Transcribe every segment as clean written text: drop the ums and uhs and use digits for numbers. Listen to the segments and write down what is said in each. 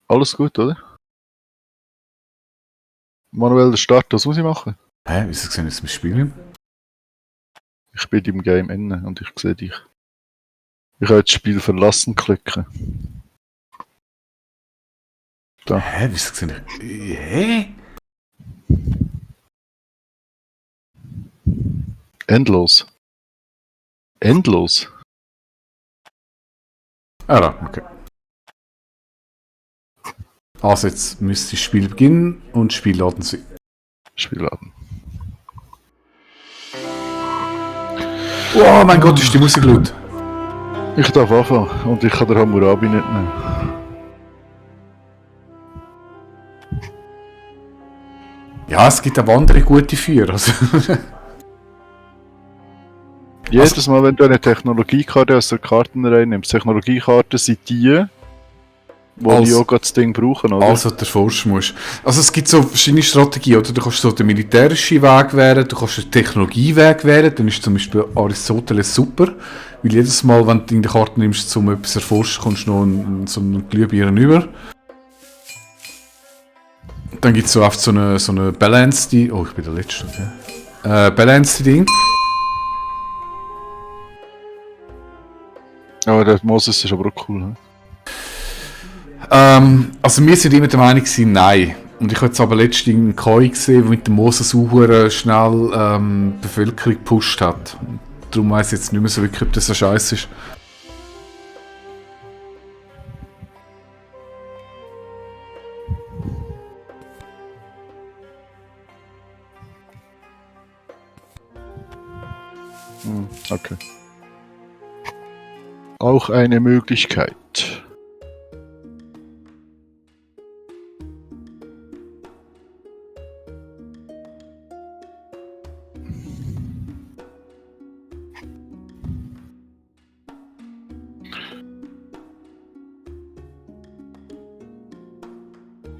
Alles gut, oder? Manueller Start, was muss ich machen? Hä, wieso sehen jetzt mein Spiel? Ich bin im Game inne und ich sehe dich. Ich kann jetzt das Spiel verlassen klicken. Da. Hä, wieso sehe ich... Hä? Endlos. Endlos? Ah, da, okay. Also jetzt müsste das Spiel beginnen und das Spiel laden sie. Spielladen. Oh mein Gott, ist die Musik laut. Ich darf anfangen und ich kann den Hammurabi nicht nehmen. Ja, es gibt auch andere gute Führer. Also. Jedes Mal, wenn du eine Technologiekarte aus der Kartenreihe nimmst, Technologiekarten sind die, wo die auch gerade das Ding brauchen, oder? Also der Forsch musst. Also es gibt so verschiedene Strategien, oder? Du kannst so den militärischen Weg wählen, du kannst den Technologieweg wählen, dann ist zum Beispiel Aristoteles super, weil jedes Mal, wenn du in die Karte nimmst, um etwas zu erforschen, kommst du noch so einen Glühbirnen über. Dann gibt es so oft so eine Balanced... Oh, ich bin der Letzte. Okay. Balanced Ding. Aber der Moses ist aber auch cool, ne? Also wir sind immer der Meinung gewesen, nein. Und ich habe jetzt aber letztens einen KI gesehen, der mit dem Moses auch schnell die Bevölkerung gepusht hat. Darum weiss ich jetzt nicht mehr so wirklich, ob das so scheiße ist. Okay. Auch eine Möglichkeit.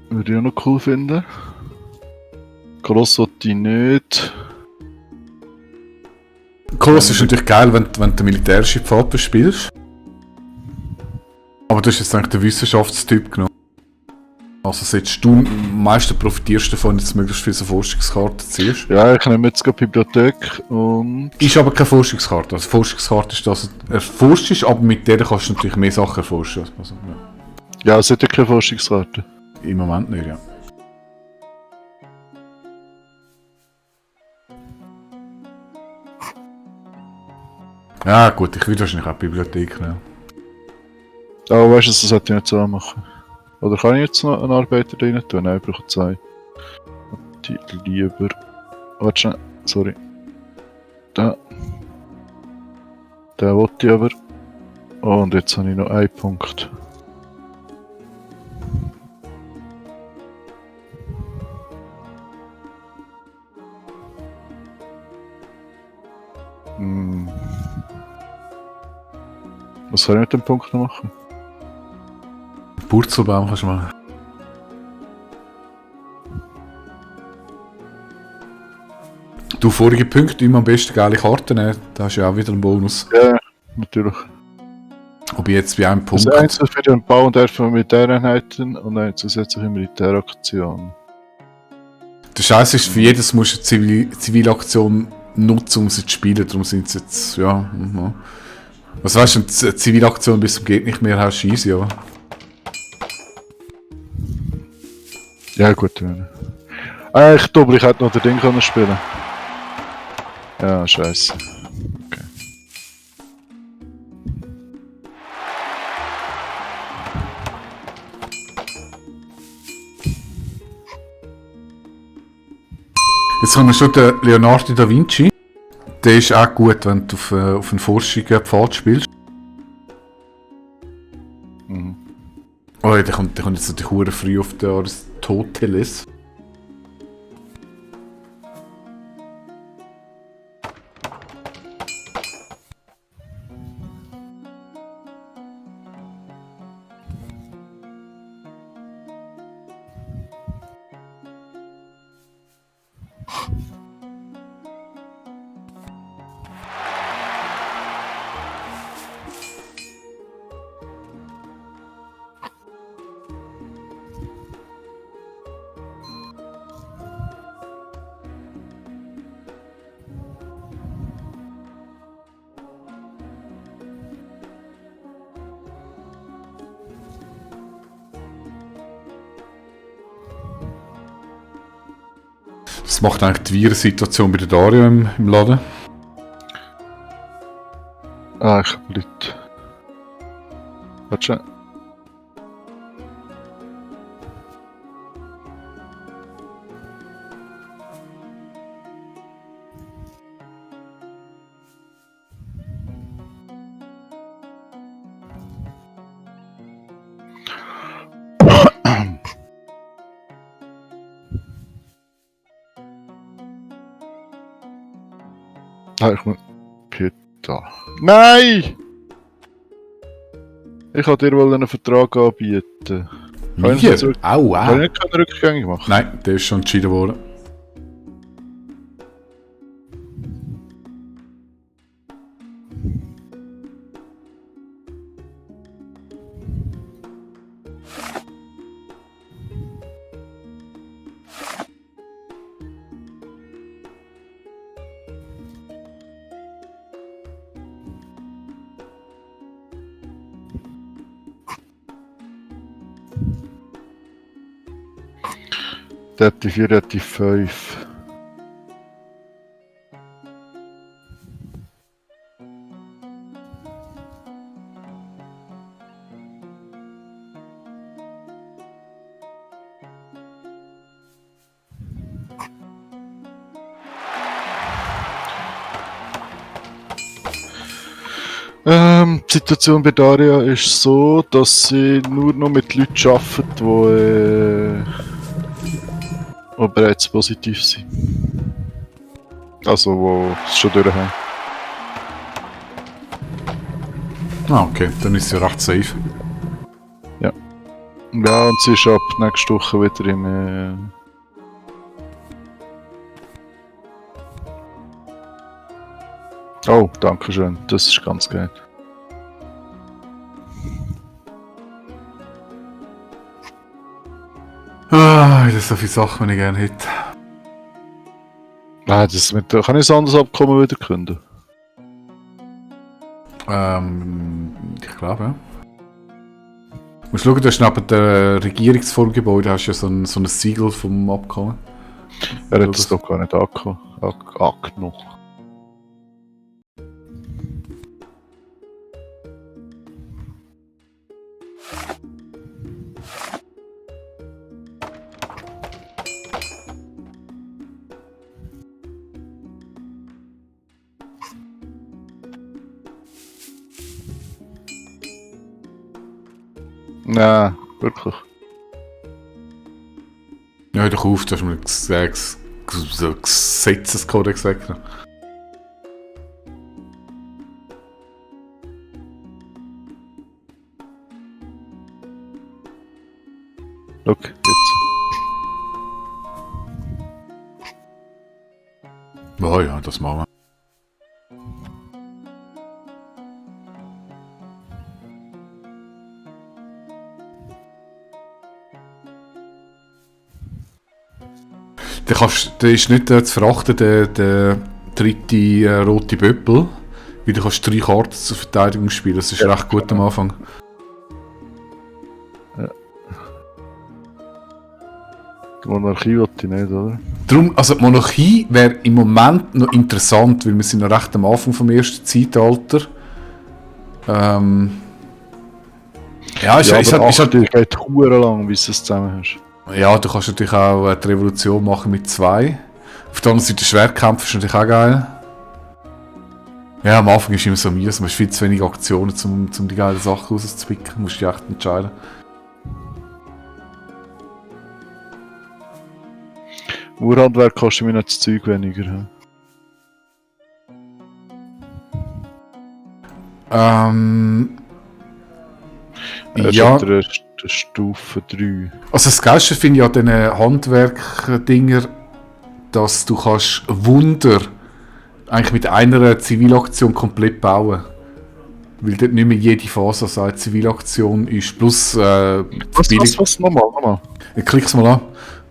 Würde ich auch noch cool finden. Koloss wollte ich nicht. Koloss ist natürlich geil, wenn du den militärischen Pfad bespielst. Aber du hast jetzt eigentlich den Wissenschaftstyp genommen. Also solltest du am meisten profitierst davon, dass du möglichst viele so Forschungskarten ziehst. Ja, ich nehme jetzt gerade Bibliothek und... Ist aber keine Forschungskarte. Also Forschungskarte ist das, was du erforschst, aber mit der kannst du natürlich mehr Sachen erforschen. Also, ja. Ja, es hat ja keine Forschungskarte. Im Moment nicht, ja. Ja gut, ich würde wahrscheinlich auch die Bibliothek nehmen. Aber weißt du, das sollte ich nicht so machen. Oder kann ich jetzt noch einen Arbeiter da rein tun? Nein, ich brauche 2. Die lieber... Warte schnell, sorry. Da. Den wollte ich aber. Oh, und jetzt habe ich noch einen Punkt. Was soll ich mit dem Punkt noch machen? Purzelbaum kannst du machen. Du, vorige Punkte immer am besten geile Karten nehmen, da hast du ja auch wieder einen Bonus. Ja, natürlich. Ob ich jetzt bei einem Punkt... Das Einzel für den Bau und Erf von Militäreinheiten und eine zusätzliche Militäraktion. Der Scheiß ist, für jedes musst du eine Zivilaktion nutzen, um sie zu spielen, darum sind sie jetzt, ja... Was weißt du, eine Zivilaktion bis zum geht nicht mehr, hast du easy, aber... Ja gut. Ich glaube, ich hätte noch den Ding können spielen. Ja, scheiße. Okay. Jetzt haben wir schon den Leonardo da Vinci. Der ist auch gut, wenn du auf einen Forschungspfad spielst. Oh, der kommt jetzt natürlich hure früh auf den Aristoteles. Was macht eigentlich die Virensituation bei der Dario im Laden? Ah, ich hab Leute. Warte schon. Ah, ich muss... Pizza. Nein! Ich wollte dir wohl einen Vertrag anbieten. Kann ich Mir? nicht zurück- Au, Kann au. ich nicht keine Rückgänge machen? Nein, der ist schon entschieden worden. Der hat die 4, der hat die 5. Die Situation bei Daria ist so, dass sie nur noch mit Leuten arbeitet, die bereits positiv sind. Also, die es schon durch haben. Ah, okay, dann ist sie recht safe. Ja, und sie ist ab nächste Woche wieder im... Oh, danke schön. Das ist ganz geil. Ah, das sind so viele Sachen, die ich gerne hätte. Ah, das mit, kann ich das anderes Abkommen wieder künden? Ich glaube, ja. Du musst schauen, du hast neben dem Regierungsvorgebäude hast du ja so ein Siegel vom Abkommen. Er hat es doch gar nicht angenommen. Nein, wirklich. Ja, hör doch auf, du hast mir so Gesetzeskodex weggenommen. Schau, jetzt. Oh ja, das machen wir. Der ist nicht zu verachten, der dritte rote Böppel. Weil du kannst 3 Karten zur Verteidigung spielen, das ist Ja, recht gut am Anfang. Die Monarchie wollte ich nicht, oder? Darum, also die Monarchie wäre im Moment noch interessant, weil wir sind noch recht am Anfang vom ersten Zeitalter. Ja, ist aber halt, es geht hure lang, bis du es zusammen hast. ja, du kannst natürlich auch die Revolution machen mit 2. Auf der anderen Seite Schwertkämpfe ist natürlich auch geil. Ja, am Anfang ist immer so mies, man hast viel zu wenig Aktionen, um die geilen Sachen rauszupicken. Du musst dich echt entscheiden. Urhandwerk kostet mir nicht das Zeug weniger. Ja. Ja, Der Stufe 3. also das Geilste finde ich an diesen Handwerk-Dinger, dass du kannst Wunder eigentlich mit einer Zivilaktion komplett bauen. Weil dort nicht mehr jede Phase als eine Zivilaktion ist. Plus Was? Nochmal. Ich klick's mal an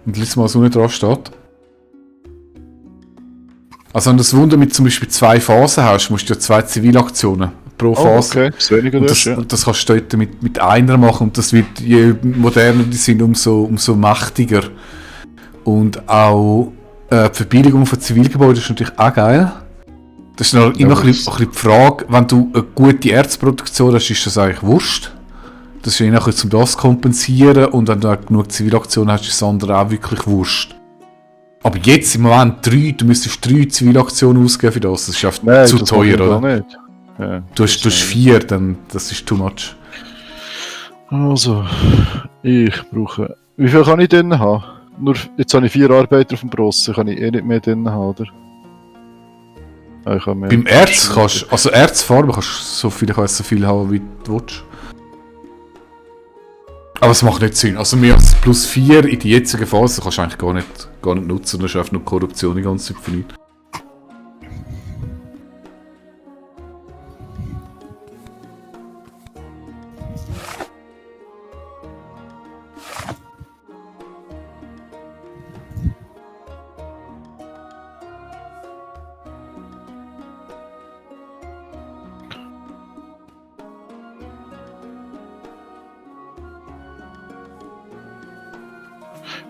und lies mal, was unten dran steht. Also wenn du das Wunder mit zum Beispiel 2 Phasen hast, musst du ja 2 Zivilaktionen pro Phase. Okay, das ist weniger Und das, ja. und das kannst du dort mit einer machen und das wird, je moderner die sind, umso mächtiger. Und auch Die Verbilligung von Zivilgebäuden ist natürlich auch geil. Das ist noch immer ein bisschen die Frage, wenn du eine gute Erzproduktion hast, ist das eigentlich Wurst. Das ist je nachher zum das kompensieren und wenn du auch genug Zivilaktionen hast, ist das andere auch wirklich Wurst. Aber jetzt im Moment du müsstest 3 Zivilaktionen ausgeben für das. Das ist einfach Nein, zu das teuer, mache ich oder? gar nicht. Ja, Du hast 4, dann das ist too much. also, ich brauche... Wie viel kann ich drin haben? Jetzt habe ich 4 Arbeiter auf dem Brossen, kann ich eh nicht mehr drin haben, oder? Ich habe mehr. Beim Erz kannst also Erzfarbe kannst du so viel haben, wie du willst. Aber es macht nicht Sinn. Also mehr als +4 in die jetzige Phase kannst du eigentlich gar nicht nutzen. Das ist einfach nur Korruption die ganze Zeit für nichts.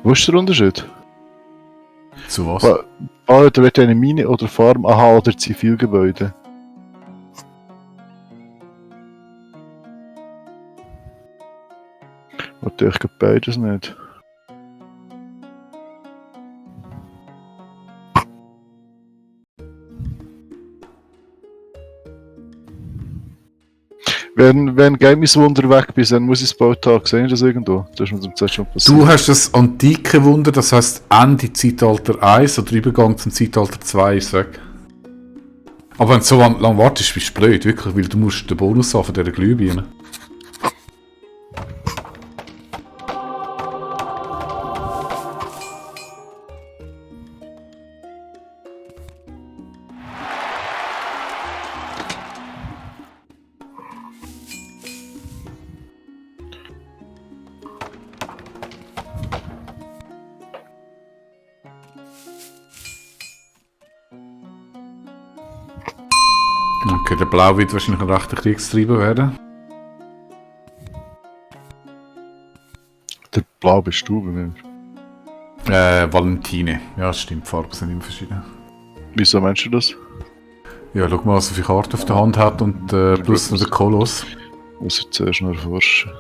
Wo ist der Unterschied? Zu was? Da wird eine Mine oder Farm, aha, oder Zivilgebäude. Natürlich geht beides nicht. Wenn Games Wunder weg bist, dann muss ich das Bautag sehen, das irgendwo. Das ist mir zum Zeit schon passiert. Du hast das antike Wunder, das heisst Ende Zeitalter 1 oder Übergang zum Zeitalter 2 ist weg. Aber wenn du so lange wartest, bist du blöd, wirklich, weil du musst den Bonus haben von dieser Glühbirne. Okay, der Blau wird wahrscheinlich ein rechter Kriegstreiber werden. Der Blau bist du bei mir. Valentine. Ja, das stimmt, die Farben sind immer verschieden. Wieso meinst du das? Ja, schau mal, was er für Karten auf der Hand hat und plus noch der Koloss. Muss ich zuerst noch erforschen.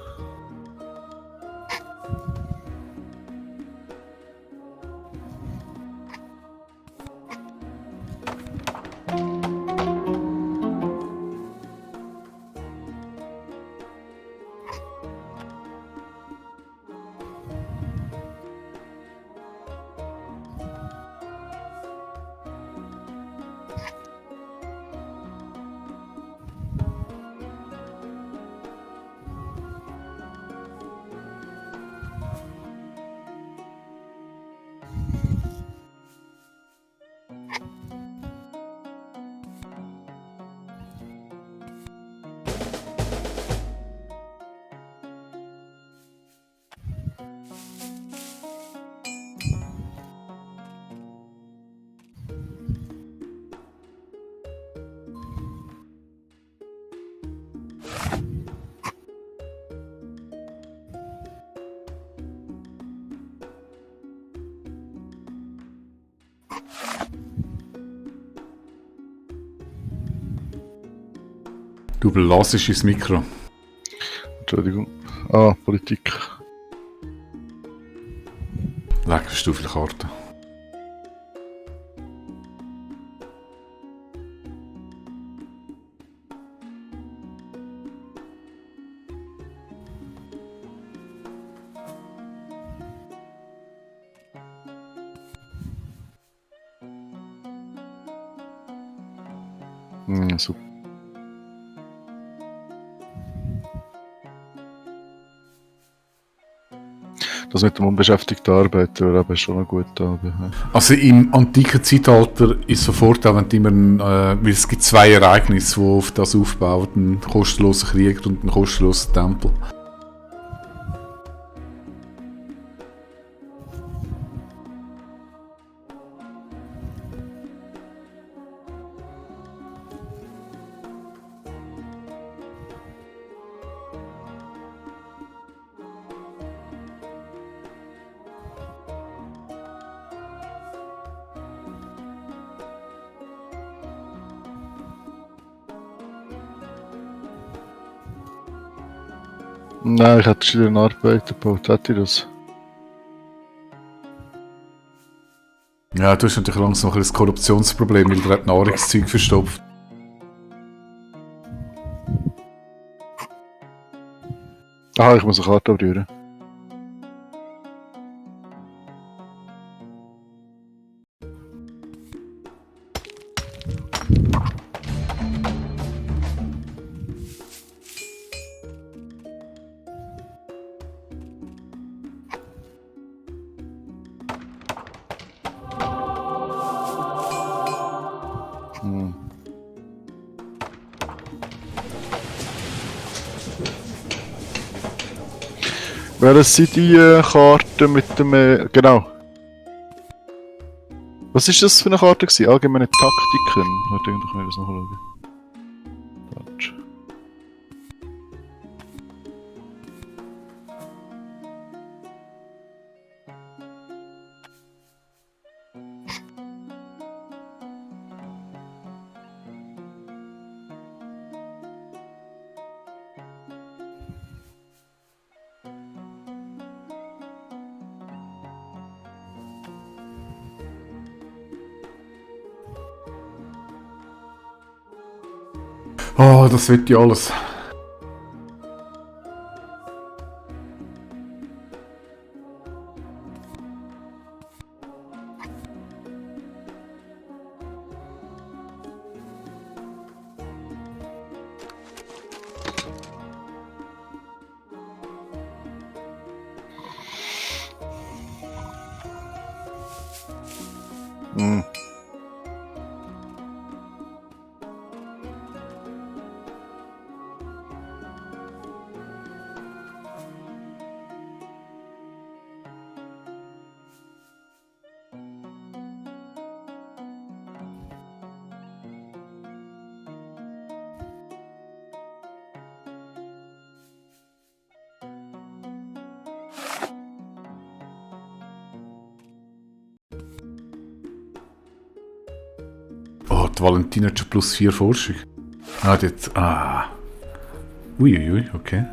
Du blasst ins Mikro. Entschuldigung. Ah, Politik. Lecker, hast du viele Karten. Super. Das mit dem unbeschäftigten Arbeiter wäre eben schon eine gute Arbeit. Also im antiken Zeitalter ist sofort auch, wenn du immer, weil es gibt 2 Ereignisse, die auf das aufbauen, einen kostenlosen Krieg und einen kostenlosen Tempel. Nein, ich hätte schon einen Arbeiter gebaut. Hätte ich das? Ja, du hast natürlich langsam ein bisschen das Korruptionsproblem, weil du Nahrungszeug verstopft. Ah, ich muss eine Karte abrühren. Hm. Welches sind die Karten mit dem... genau. Was ist das für eine Karte gewesen? Allgemeine Taktiken? Warte, ich kann das nachschauen. Falsch. Oh, das wird ja alles. Hm. Oh, die Valentina hat schon +4 Forschung. Ah, jetzt. Ah. Uiuiui, okay.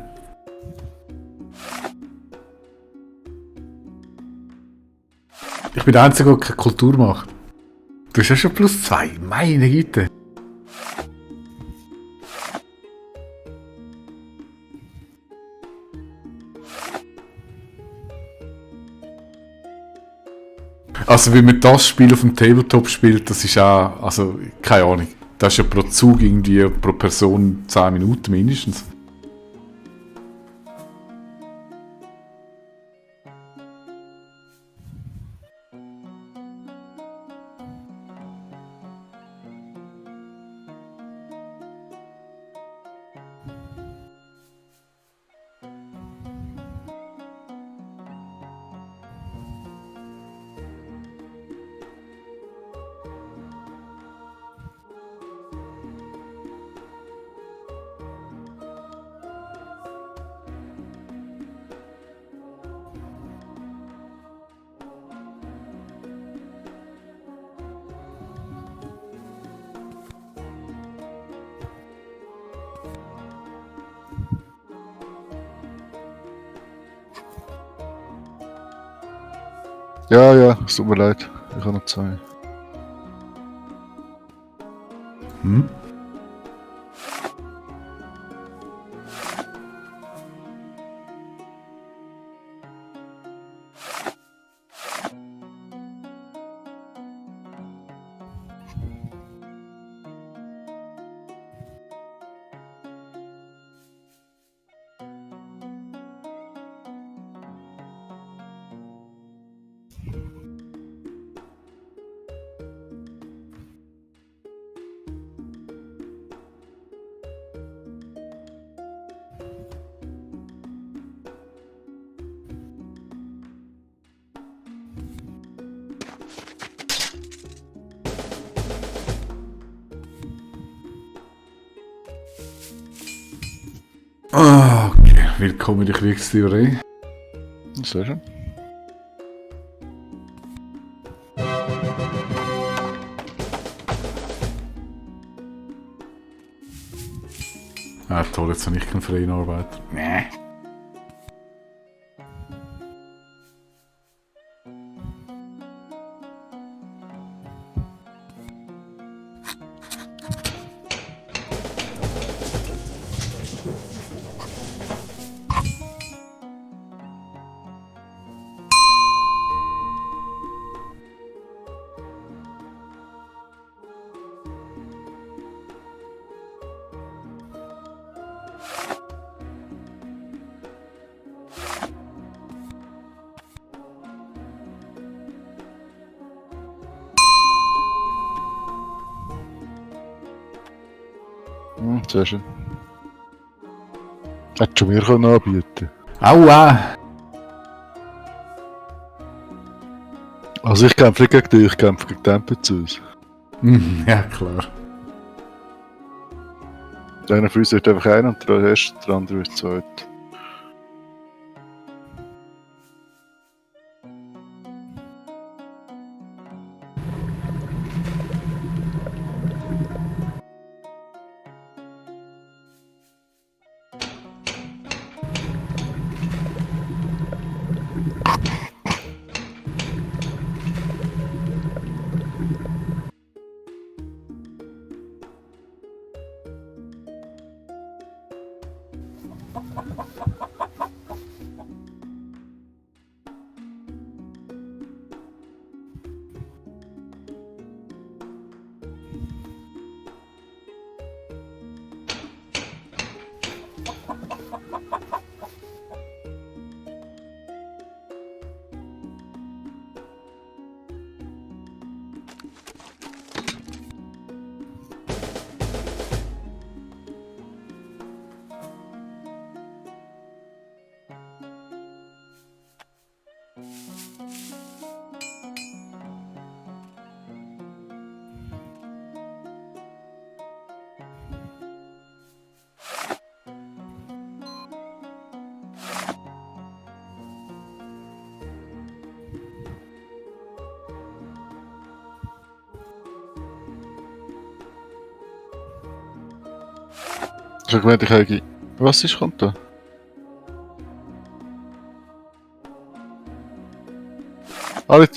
Ich bin der Einzige, der keine Kultur macht. Du hast ja schon +2, meine Güte. Also wie man das Spiel auf dem Tabletop spielt, das ist auch, also keine Ahnung. Das ist ja pro Zug irgendwie pro Person 10 Minuten mindestens. Ja, ja, es tut mir leid. Ich habe noch 2. Hm? Ah, okay. Willkommen in der Kriegstheorie. Sehr schön. Ah, toll, jetzt habe ich keinen freien Arbeiter. Nee. sehr schön. Hättest du mir können anbieten. Aua! Also ich kämpfe nicht gegen dich, ich kämpfe gegen Tempezus. Ja, klar. Einer von uns wird einfach einer und der erste, der andere ist zweit. Ich habe gemeint, ich habe... Was ist, kommt da?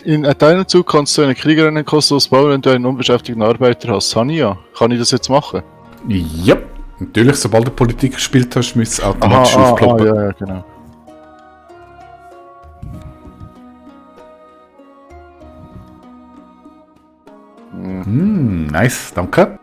In deinem Zug kannst du eine Kriegerin kostenlos bauen, wenn du einen unbeschäftigten Arbeiter hast. Hania, kann ich das jetzt machen? Ja, natürlich, sobald du Politik gespielt hast, müsste es automatisch aufploppen. Ja, genau. Nice, danke.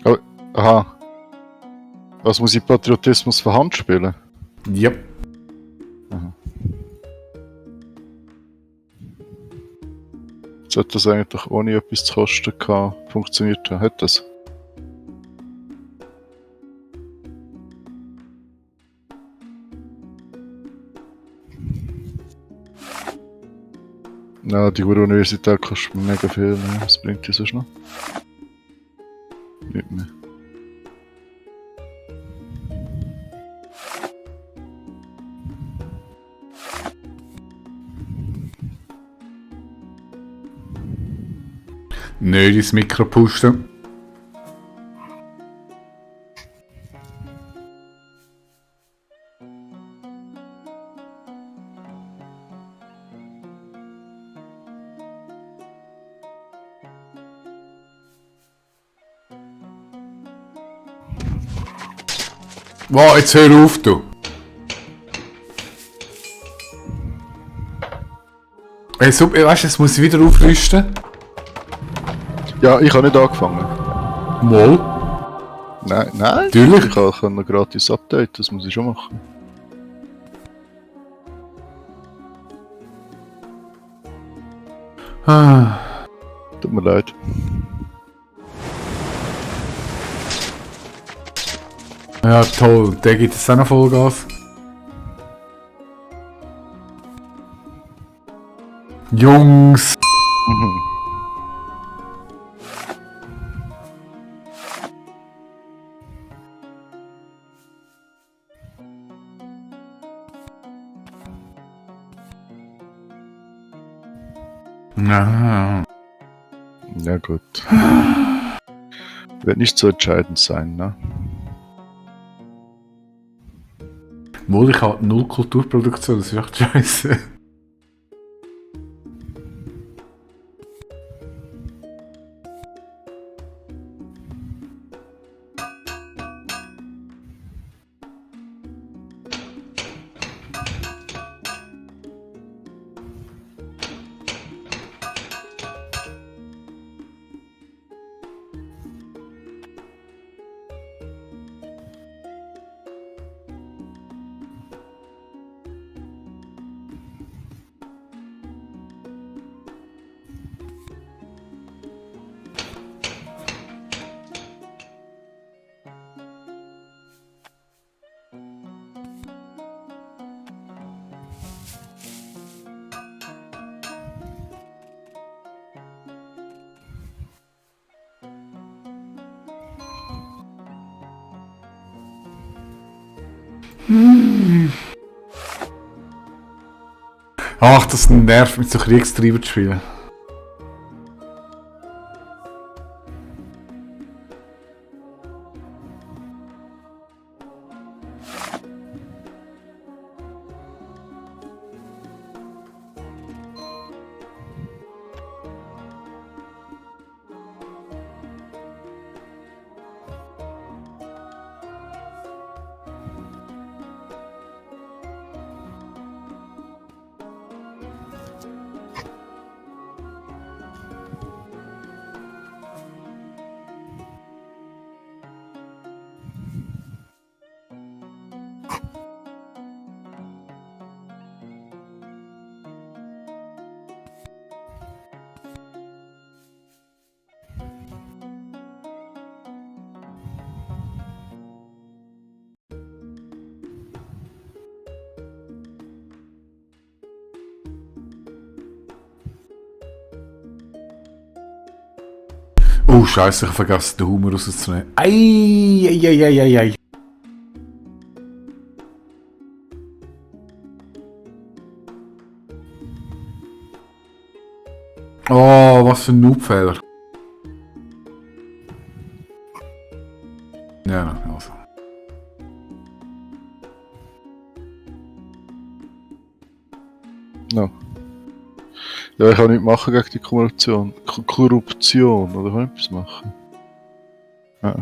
Oh, aha. Was muss ich Patriotismus von Hand spielen? Ja. Sollte das eigentlich ohne etwas zu kosten funktioniert haben? Hat das? Ja, die Universität kostet mir mega viel. Ne? Was bringt die sonst noch? Nicht mehr. Nicht ins Mikro pusten. Wow, jetzt hör auf, du! Hey, super, weißt du, jetzt muss ich wieder aufrüsten. Ja, ich habe nicht angefangen. Mal. Nein. Natürlich. Ich kann noch gratis Update, das muss ich schon machen. Tut mir leid. Ja, toll. Der gibt es auch noch Vollgas. Jungs! Ah. Ja gut. Wird nicht so entscheidend sein, ne? Wohl, ich habe null Kulturproduktion, das ist echt scheiße. Ach, das nervt mit so Kriegstreiber zu spielen. Oh Scheiße, ich habe vergessen, den Humor rauszunehmen. Ei. Oh, was für ein Noobfehler. Ja, also. No. Ja, ich kann nichts machen gegen die Korruption. Korruption, oder kann ich etwas machen? Ja.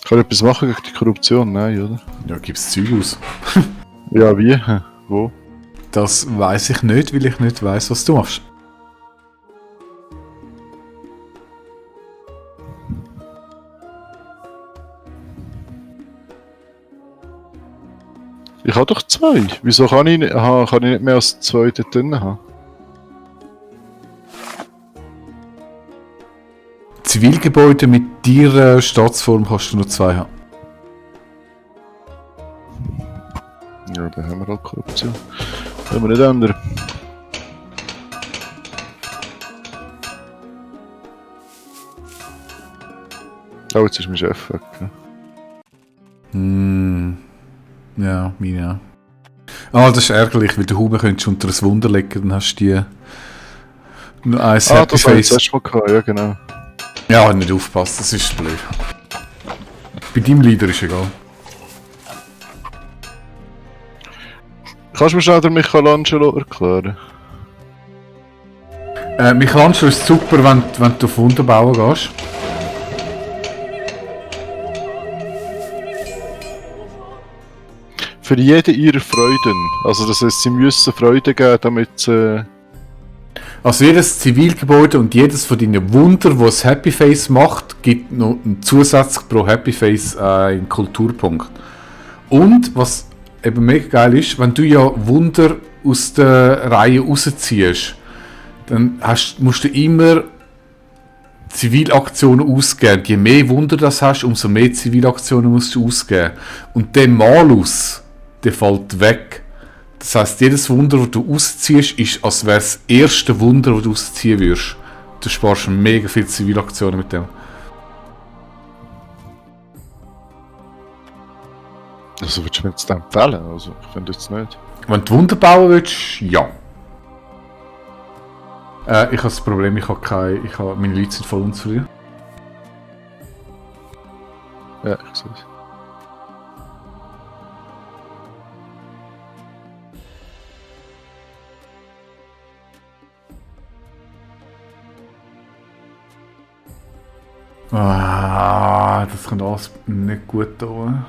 Kann ich etwas machen gegen die Korruption? Nein, oder? Ja, gibt's Zeug aus. Ja, wie? Wo? Das weiß ich nicht, weil ich nicht weiß, was du machst. Ich habe doch zwei. Wieso kann ich nicht mehr als zwei dort drin haben? Zivilgebäude mit deiner Staatsform kannst du nur 2 haben. Ja, da haben wir halt Korruption. Können wir nicht ändern. Oh, jetzt ist mein Chef weg. Ja, meine auch. Ah, das ist ärgerlich, weil du Hume könntest unter ein Wunder legen, dann hast du die... Nur ein Das Happy habe ich Face. zuerst mal gehabt, ja genau. Ja, nicht aufgepasst, das ist blöd. Bei deinem Leader ist egal. Kannst du mir schnell den Michelangelo erklären? Michelangelo ist super, wenn du auf Wunder bauen gehst. Für jede ihrer Freuden. Also das heißt, sie müssen Freude geben, damit Also jedes Zivilgebäude und jedes von deinen Wunder, das ein Happy Face macht, gibt noch zusätzlich pro Happy Face einen Kulturpunkt. Und was eben mega geil ist, wenn du ja Wunder aus der Reihe rausziehst, dann musst du immer Zivilaktionen ausgeben. Je mehr Wunder das hast, umso mehr Zivilaktionen musst du ausgeben. Und der Malus, der fällt weg. Das heisst, jedes Wunder, das du ausziehst, ist, als wäre es das erste Wunder, das du ausziehen würdest. Du sparst mega viele Zivilaktionen mit dem. Also würdest du mir jetzt empfehlen? Also ich finde jetzt nicht. Wenn du Wunder bauen willst, ja. Ich habe das Problem, meine Leute sind voll unzufrieden. Ja, ich sehe es. Ah, das kann alles nicht gut tun.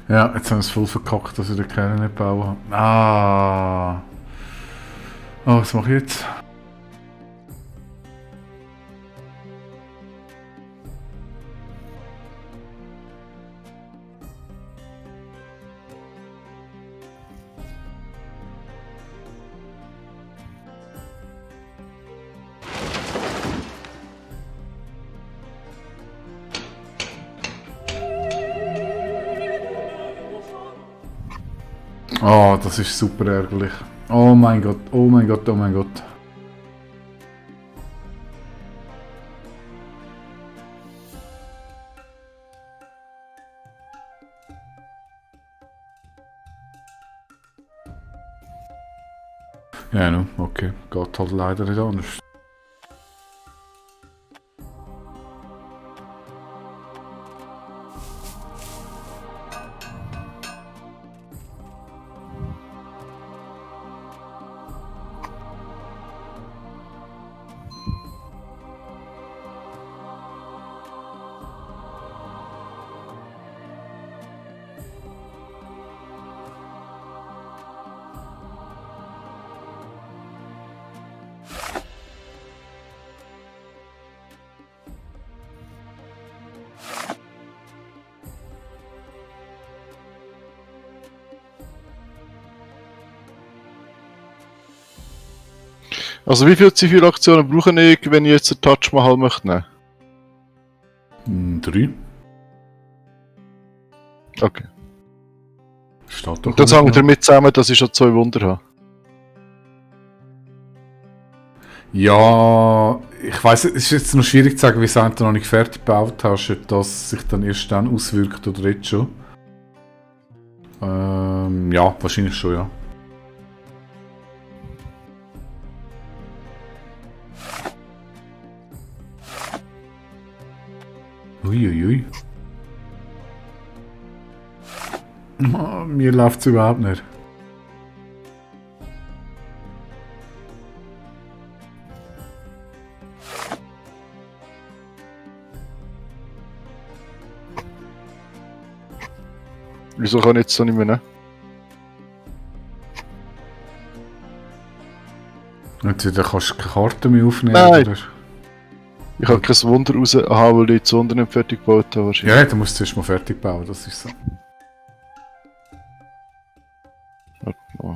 Ja, jetzt haben wir es voll verkackt, dass ich den Kern nicht bauen. Ah. Oh, was mache ich jetzt? Oh, das ist super ärgerlich. Oh mein Gott, oh mein Gott, oh mein Gott. Ja, no, okay. Geht halt leider nicht anders. Also wie viele Zivilaktionen brauche ich, wenn ich jetzt den Touch Mahal möchte nehmen? 3. Okay. Steht doch Und dann nicht sagen wir noch. damit zusammen, dass ich schon 2 Wunder habe. Ja, ich weiss, es ist jetzt noch schwierig zu sagen, wie du noch nicht fertig gebaut hast, ob das sich dann erst dann auswirkt oder jetzt schon. Ja, wahrscheinlich schon, ja. Uiuiui. Oh, mir läuft es überhaupt nicht. Wieso kann ich jetzt so nicht mehr nehmen? Entweder kannst du keine Karte mehr aufnehmen, Nein. oder? Ich kann kein Wunder raus haben, weil ich die Wunder nicht fertig gebaut habe. Wahrscheinlich. Ja, du musst zuerst mal fertig bauen, das ist so. Oh.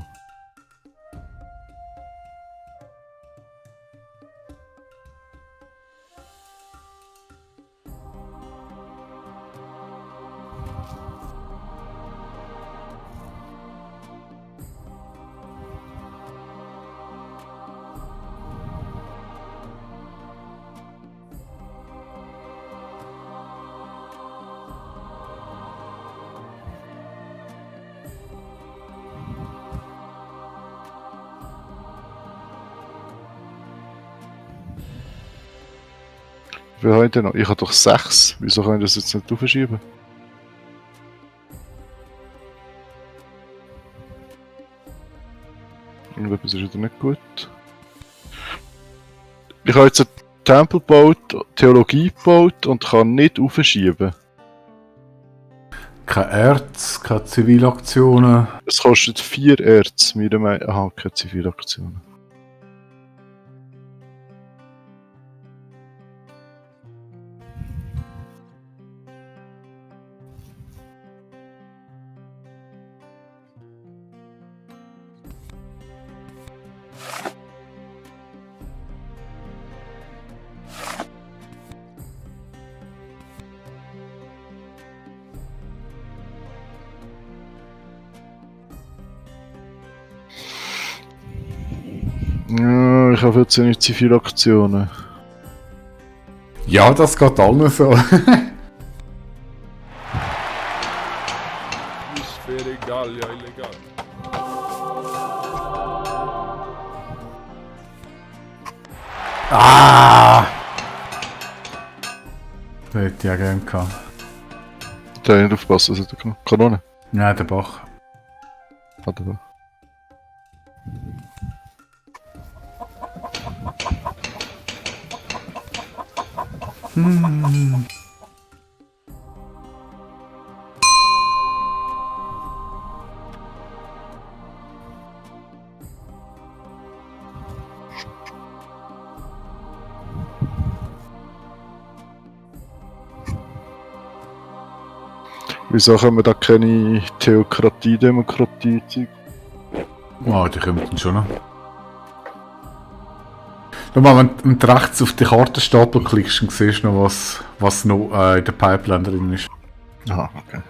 Wie habe ich denn noch? Ich habe doch 6. Wieso kann ich das jetzt nicht aufschieben? Irgendetwas ist wieder nicht gut. Ich habe jetzt einen Tempel gebaut, Theologie gebaut und kann nicht aufschieben. Kein Erz, keine Zivilaktionen. Es kostet 4 Erz, meiner Meinung nach. Aha, keine Zivilaktionen. Ja, ich habe jetzt nicht Zivilaktionen. Ja, das geht allen so. Ist wäre egal, ja illegal. Ah! Das hätte ich ja gerne gehabt. Da habe ich nicht aufpassen, was hat er genommen? Kanone? Nein, der Bach. Hat er da. Wieso können wir da keine Theokratie, Demokratie Zeug? Oh, die kommen dann schon noch. Schau mal, wenn du rechts auf die Kartenstapel klickst, dann siehst du noch, was noch in der Pipeline drin ist. Aha, okay.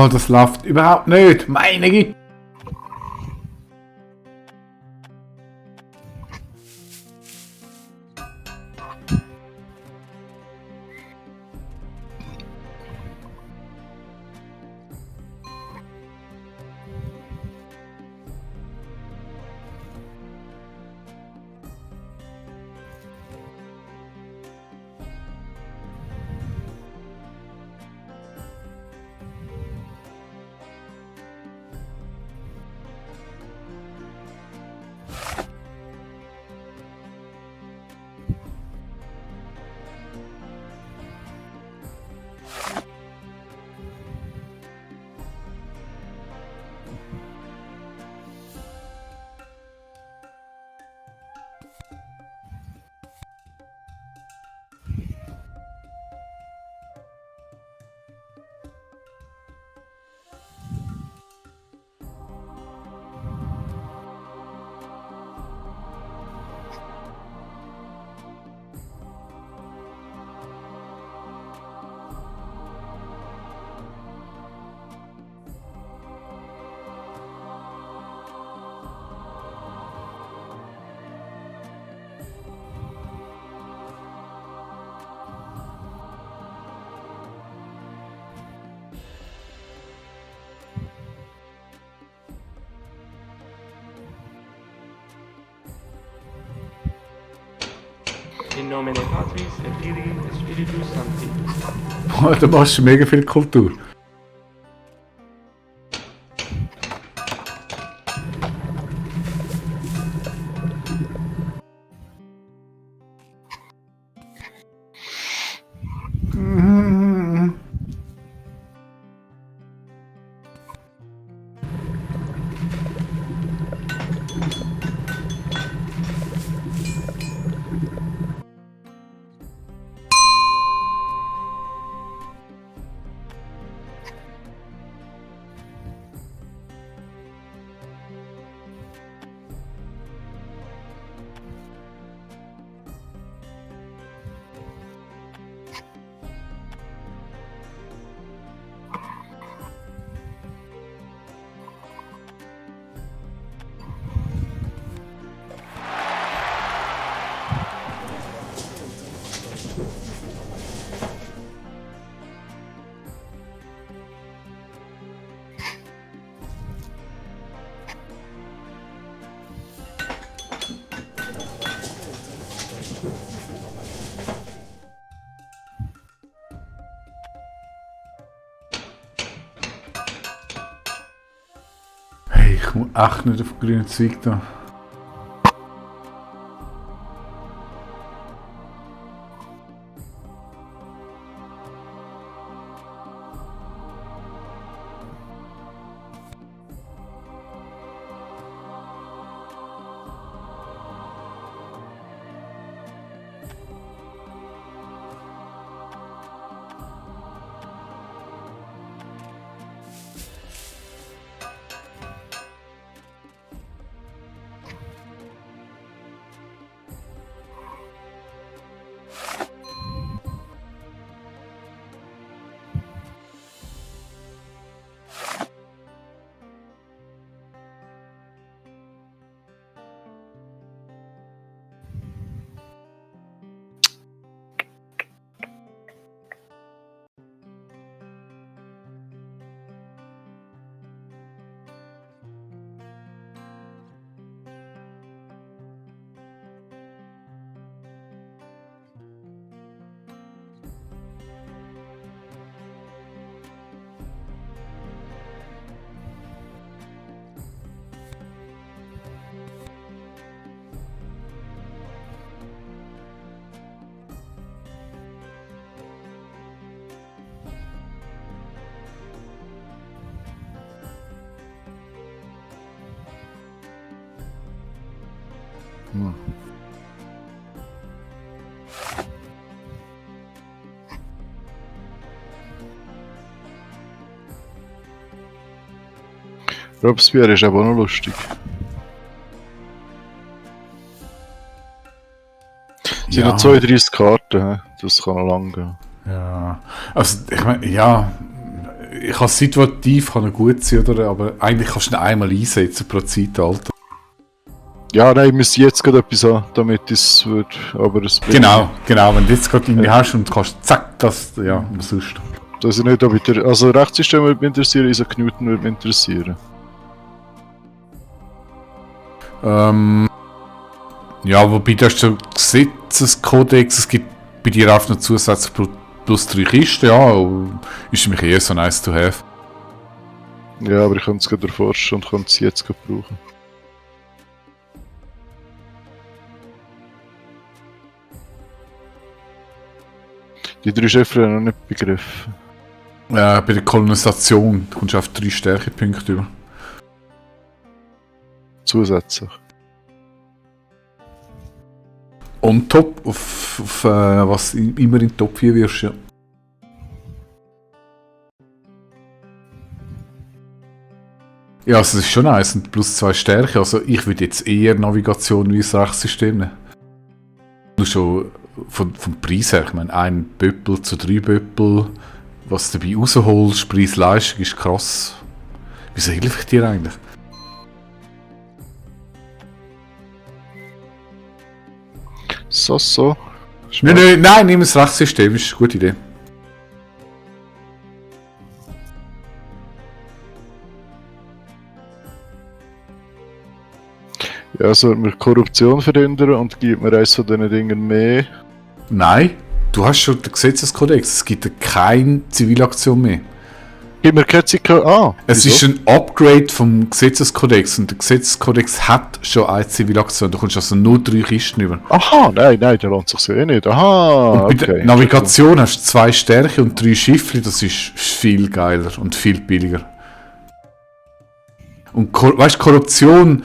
Oh, das läuft überhaupt nicht. Meine Güte. In nomine Patris et Filii et Spiritus Sancti. Boah, da machst du mega viel Kultur. Hey, ich komme echt nicht auf grünen Zweig da. Hm. Robespierre ist aber auch noch lustig. Es sind noch 32 Karten, hä? Das kann noch lang gehen. Ja, also ich meine, ja, ich kann situativ kann er gut sein, oder? Aber eigentlich kannst du ihn einmal einsetzen pro Zeitalter. Ja, nein, ich muss jetzt gerade etwas haben, damit es wird. Aber es Genau, wenn du jetzt gerade irgendwie hast und kannst zack, das, ja, sonst. Das ist nicht, ob ich also Rechtssystem würde mich interessieren, Isaac Newton würde mich interessieren. Ja, wobei du hast so Gesetzeskodex, es gibt bei dir auch noch zusätzlich plus 3 Kisten, ja, ist für mich eher so nice to have. Ja, aber ich kann es gerade erforschen und kann es jetzt gerade brauchen. Die 3 Schiffe haben noch nicht begriffen. Bei der Kolonisation kommst du auf 3 Stärkepunkte über. Zusätzlich. On top, auf was immer in Top 4 wirst, ja. Ja, also das ist schon nice, und plus 2 Stärke, also ich würde jetzt eher Navigation wie das Rechtssystem nehmen. Nur schon vom Preis her, ich meine, 1 Böppel zu 3 Böppel, was du dabei rausholst, Preis-Leistung ist krass. Wieso helfe ich dir eigentlich? So. Nein, nimm das Rechtssystem, ist eine gute Idee. Ja, sollte man Korruption verhindern und gibt mir eins von diesen Dingen mehr. Nein, du hast schon den Gesetzeskodex, es gibt ja keine Zivilaktion mehr. Gibt mir keine Zeit. Es wieso? ist ein Upgrade vom Gesetzeskodex und der Gesetzeskodex hat schon eine Zivilaktion. Du kommst also nur 3 Kisten über. Aha, nein, der lohnt sich eh nicht. Aha, Und bei okay. der Navigation hast du 2 Stärke und 3 Schiffli, das ist viel geiler und viel billiger. Und weißt du, Korruption,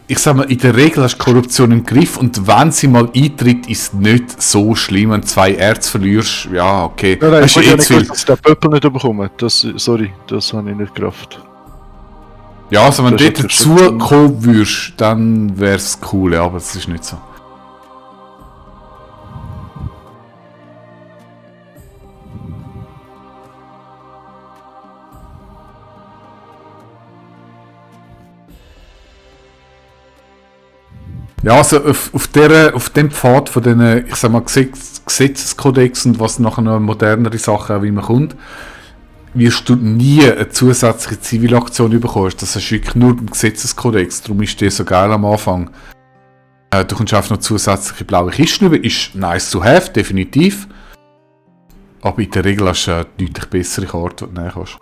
ich sag mal, in der Regel hast du Korruption im Griff und wenn sie mal eintritt, ist es nicht so schlimm. Wenn du 2 Erz verlierst, ja, okay. Nein, Das ich ist habe eh nicht zu viel. gewusst, dass ich den Pöppel nicht bekommen. Sorry, das habe ich nicht gerafft. Ja, also wenn Das du ist dort natürlich dazu kommen würdest, dann wäre es cool, ja, aber das ist nicht so. Ja, also auf dem Pfad von diesen, ich sag mal, Gesetzeskodex und was nachher noch modernere Sachen auch immer kommt, wirst du nie eine zusätzliche Zivilaktion bekommen. Das ist wirklich nur beim Gesetzeskodex, darum ist der so geil am Anfang. Du kommst einfach noch zusätzliche blaue Kisten über, ist nice to have, definitiv. Aber in der Regel hast du eine deutlich bessere Karte, die du nehmen kannst.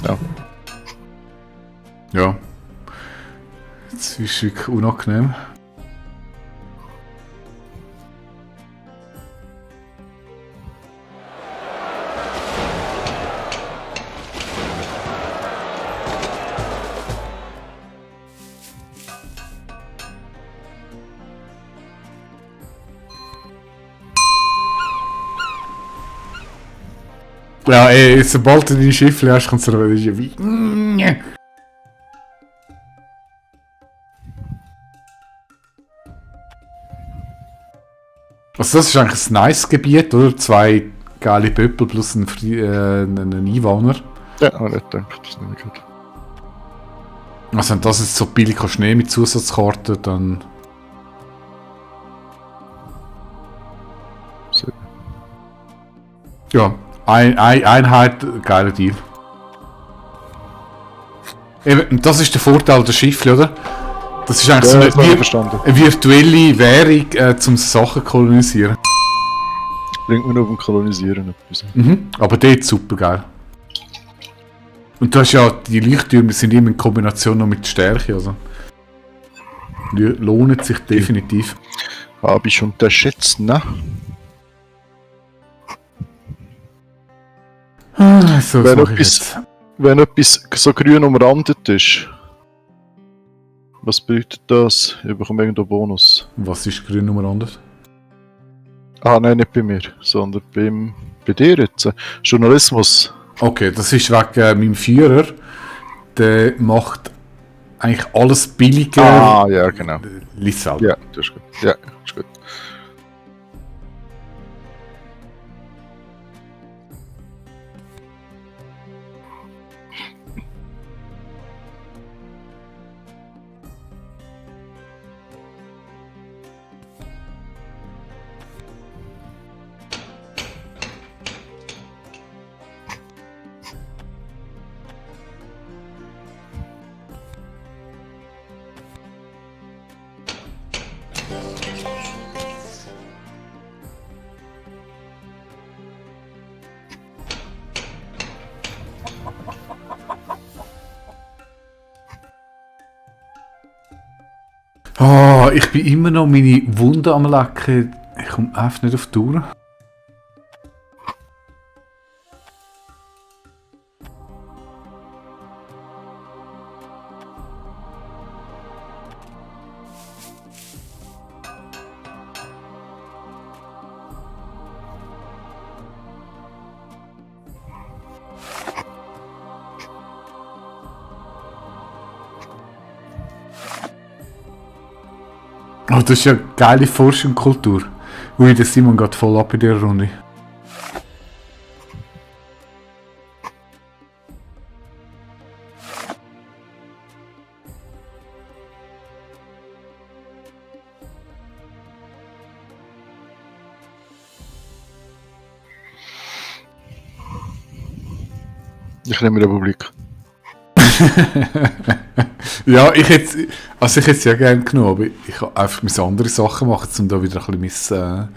Ja. Ja. Jetzt ist es wirklich unangenehm. Ja, ey, sobald du deine Schiffle hast, kommt es dann wieder wie. Also das ist eigentlich ein nice Gebiet, oder? 2 geile Pöppel plus ein Einwohner. Ja, habe ich nicht gedacht, das ist nicht gut. Also wenn das jetzt so billig kannst nehmen mit Zusatzkarten, dann... So. Ja, Einheit, geiler Deal. Eben, und das ist der Vorteil der Schiffle, oder? Das ist eigentlich Ja, das so habe ich eine, verstanden. eine virtuelle Währung, zum Sachen zu kolonisieren. Bringt mir nur beim Kolonisieren etwas. Mhm. Aber dort super geil. Und du hast ja, die Leuchttürme sind immer in Kombination noch mit Stärke, also. Die lohnen sich definitiv. Habe ich unterschätzt, ne? So, Wenn was mache ich etwas- jetzt? Wenn etwas so grün umrandet ist, Was bedeutet das? Ich bekomme irgendeinen Bonus. Was ist grün Nummer 100? Ah, nein, nicht bei mir, sondern bei dir jetzt. Journalismus. Okay, das ist wegen meinem Führer. Der macht eigentlich alles billiger. Ah, ja, genau. Lies selber. Ja, das ist gut. Ja, das ist gut. Ah, ich bin immer noch meine Wunde am Lecken. Ich komme einfach nicht auf die Tour. Oh, das ist ja geile Forschungskultur. Ui, der Simon geht voll ab in dieser Runde. Ich nehme Republik. Ja, ich hätte es ja gerne genommen, aber ich habe einfach andere Sachen machen, um da wieder ein bisschen mein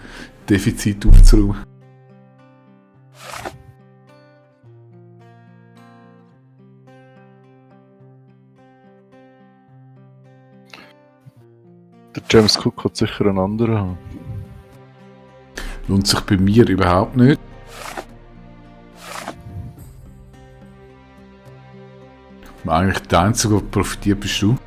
Defizit aufzuräumen. Der James Cook hat sicher einen anderen haben. Lohnt sich bei mir überhaupt nicht. Eigentlich der Einzige, der profitiert, bist du.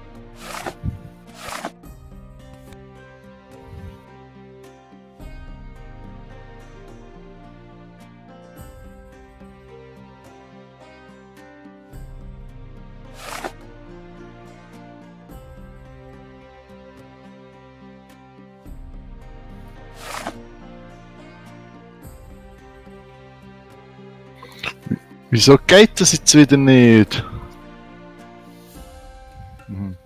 Wieso geht das jetzt wieder nicht? Mhm.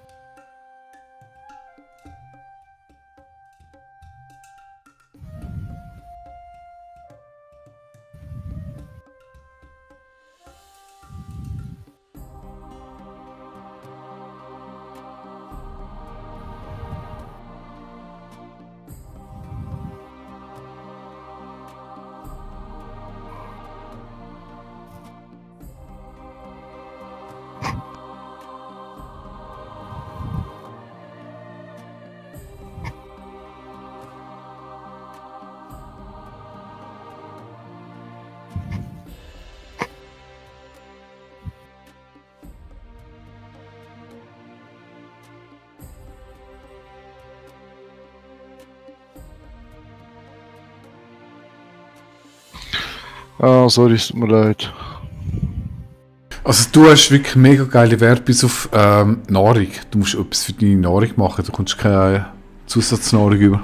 Ah, sorry, es tut mir leid. Also du hast wirklich mega geile Werte bis auf Nahrung. Du musst etwas für deine Nahrung machen, du kommst keine Zusatznahrung über.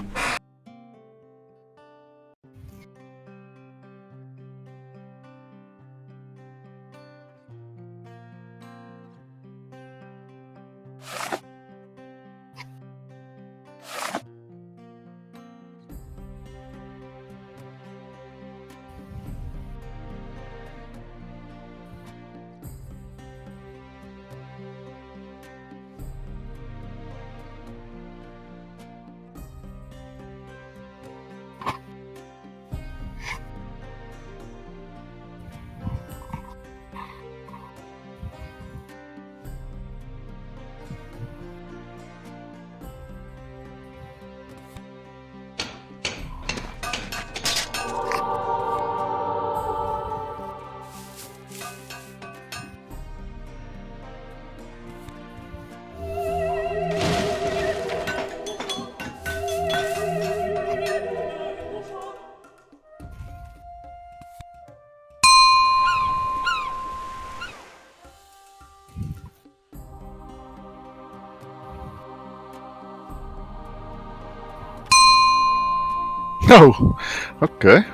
Oh, okay.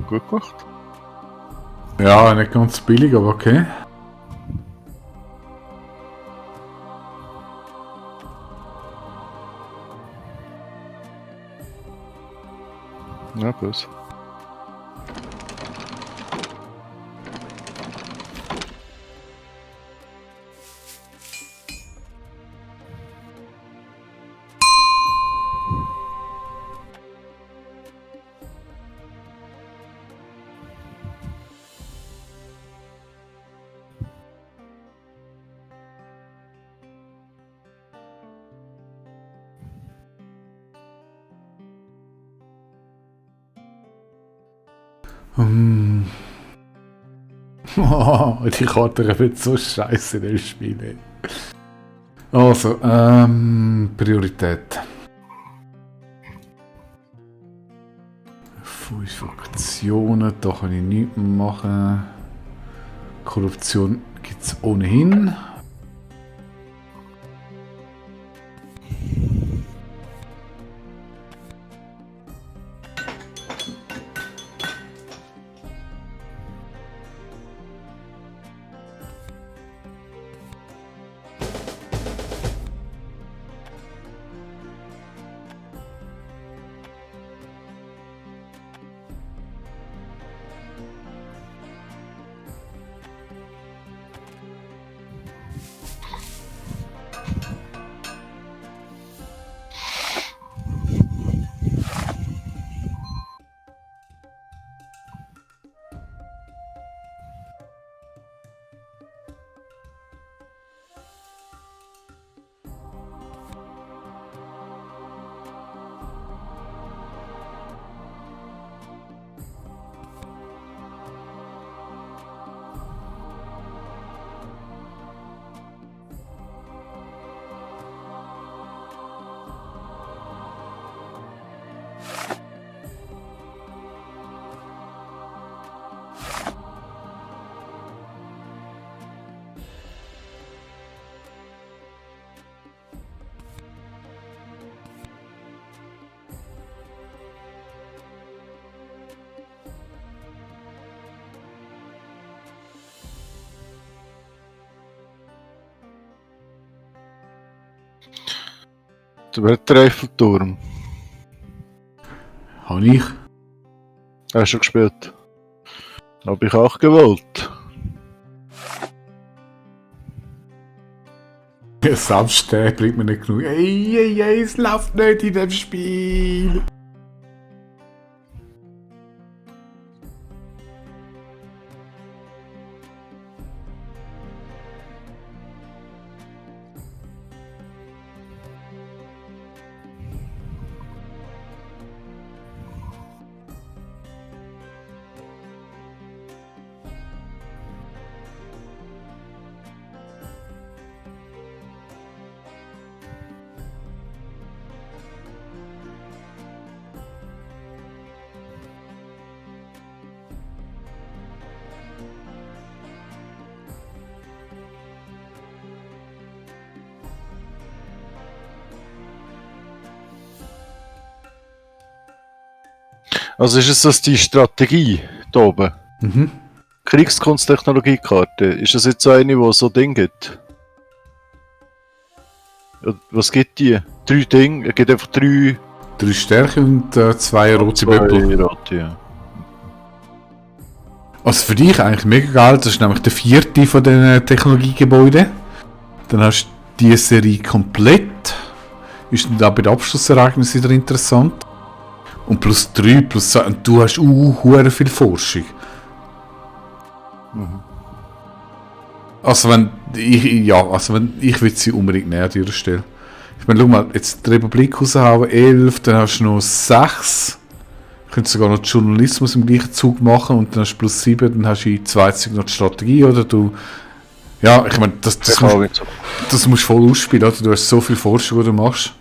Gut gemacht. Ja, nicht ganz billig, aber okay. Ja, böse. Oh, die Karte wird so scheiße in dem Spiel. Ey. Also, Priorität. 5 Aktionen, da kann ich nichts machen. Korruption gibt es ohnehin. Der Wettereiffelturm. Habe ich. Hast du schon gespielt? Hab ich auch gewollt. Selbst der bringt mir nicht genug. Ey, es läuft nicht in dem Spiel. Also ist es das die Strategie da oben? Mhm. Kriegskunsttechnologiekarte. Ist das jetzt so eine, wo so Ding gibt? Ja, was gibt die? 3 Dinge? Es gibt einfach 3 3 Stärke und 2 rote Böppel. rote, ja. Also für dich eigentlich mega geil, das ist nämlich der 4. von den Technologiegebäuden. Dann hast du die Serie komplett. Ist dann auch bei den Abschlussereignissen wieder interessant. Und plus 3, plus 2, und du hast hure viel Forschung. Also wenn ich will sie unbedingt näher an dieser Stelle. Ich meine, schau mal, jetzt die Republik raushauen, 11, dann hast du noch 6. Du könntest sogar noch Journalismus im gleichen Zug machen und dann hast du plus 7, dann hast du in 2 Zügen noch die Strategie, oder du... Ja, ich meine, das musst du voll ausspielen, oder? Du hast so viel Forschung, die du machst.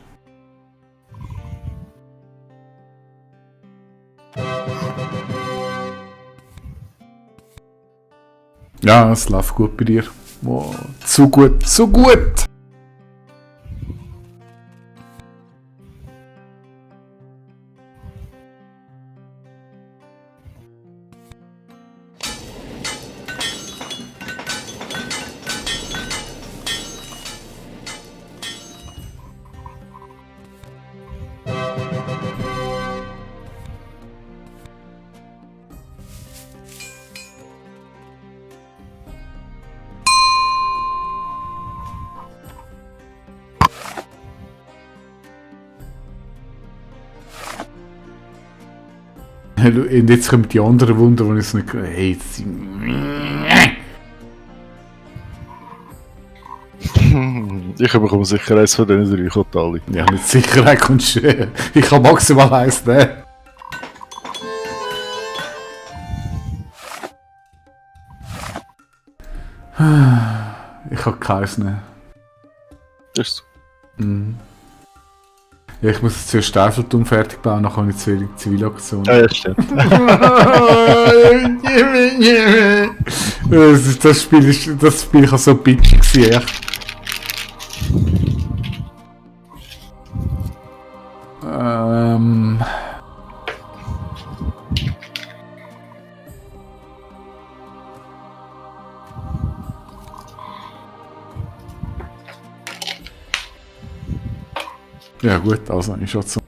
Ja, es läuft gut bei dir. Wow, zu gut, so gut! Und jetzt kommen die anderen Wunder, wo ich es nicht... Hey, jetzt... Ich bekomme sicher eins von diesen 3 Kotali. Ja, mit Sicherheit kommst du... Ich kann maximal eins nehmen. Ich kann keins nehmen. Ist so. Ja, ich muss jetzt zuerst Eiffelturm fertig bauen, dann kann ich Zivilaktion. Ja, stimmt. Das Spiel kann so bitchig sein, echt. Ja gut, also ich schon so.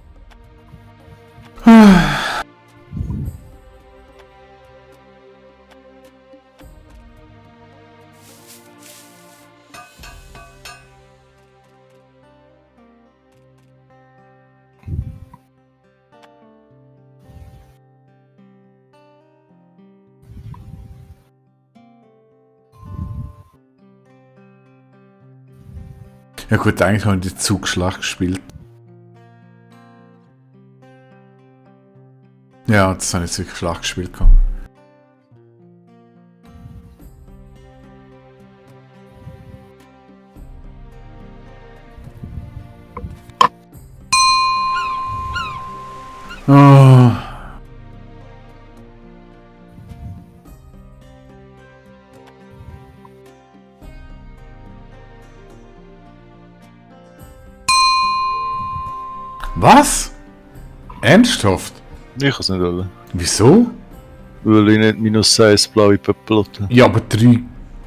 Ja gut, eigentlich habe ich die Zugschlacht gespielt. Ja, das habe ich jetzt wirklich Schlag gespielt. Oh. Was? Ernsthaft? Ich kann es nicht wollen. Wieso? Weil ich nicht -1 blaue Pöppel hatte. Ja, aber drei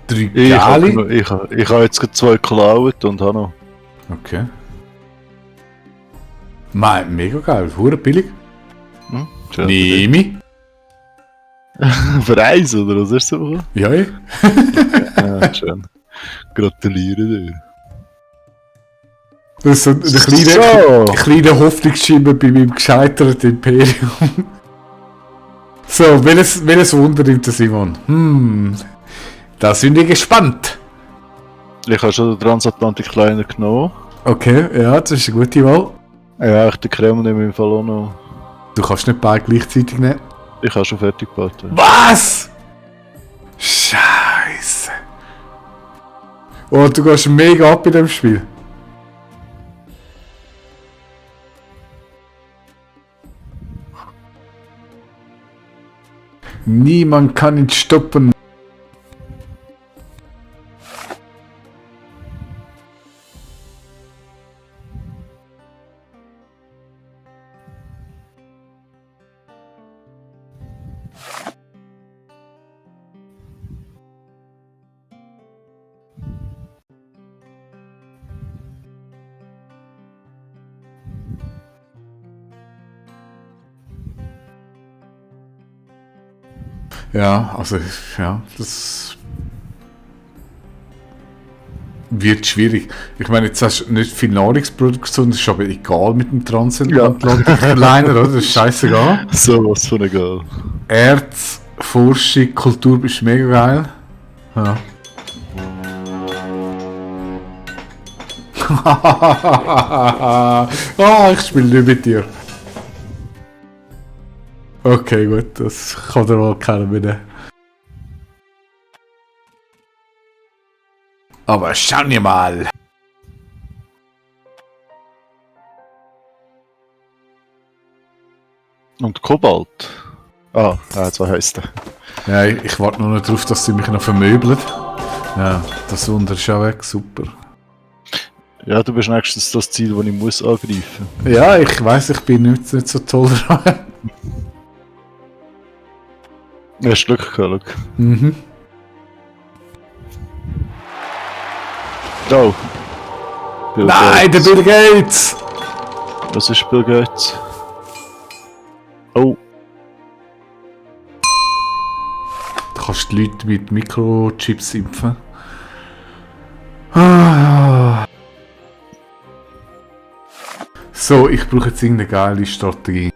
Ich Gali? habe jetzt gerade 2 geklaut und habe noch. Okay. Mega geil, hure billig. Schön. Nehme ich. Für eins, oder was hast du bekommen? Ja, Ja, schön. Gratuliere dir. das ist so ein kleiner Hoffnungsschimmer bei meinem gescheiterten Imperium. So, welches Wunder nimmt der Simon? Da sind wir gespannt. Ich habe schon den Transatlantik kleiner genommen. Okay, ja, das ist eine gute Wahl. Ja, ich den Kreml nehme im Fall auch noch. Du kannst nicht beide gleichzeitig nehmen. Ich habe schon fertig gebaut. Ja. Was? Scheiße. Oh, du gehst mega ab in dem Spiel. Niemand kann ihn stoppen. Ja, also, ja, das wird schwierig. Ich meine, jetzt hast du nicht viel Nahrungsproduktion, das ist aber egal mit dem Transatlantik-Liner, oder? Das ist scheißegal. So was von egal. Erz, Forschung, Kultur ist mega geil. Ja. Ich spiele nicht mit dir. Okay, gut, das kann der wohl keiner mehr. Aber schauen wir mal. Und Kobalt. Ah, so heisst er. Ja, ich warte nur noch darauf, dass sie mich noch vermöbelt. Ja, das Wunder ist auch weg, super. Ja, du bist nächstens das Ziel, das ich muss angreifen. Ja, ich weiß, ich bin nicht so toll dran. Du hast Glück gehabt, schau. Mhm. Oh. Bill Nein, der Gates. Bill Gates! Was ist Bill Gates? Oh. Du kannst die Leute mit Mikrochips impfen. Ah. So, ich brauche jetzt irgendeine geile Strategie.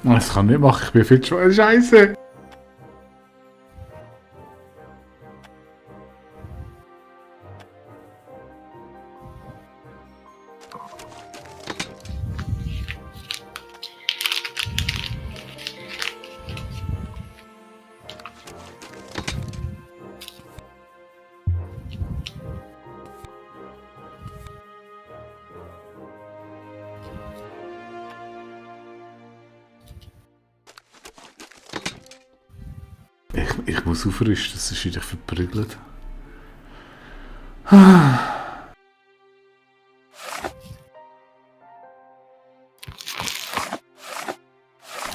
Das kann ich nicht machen, ich bin viel zu schwer. Scheiße! Ich muss aufrüsten, das ist wieder verprügelt.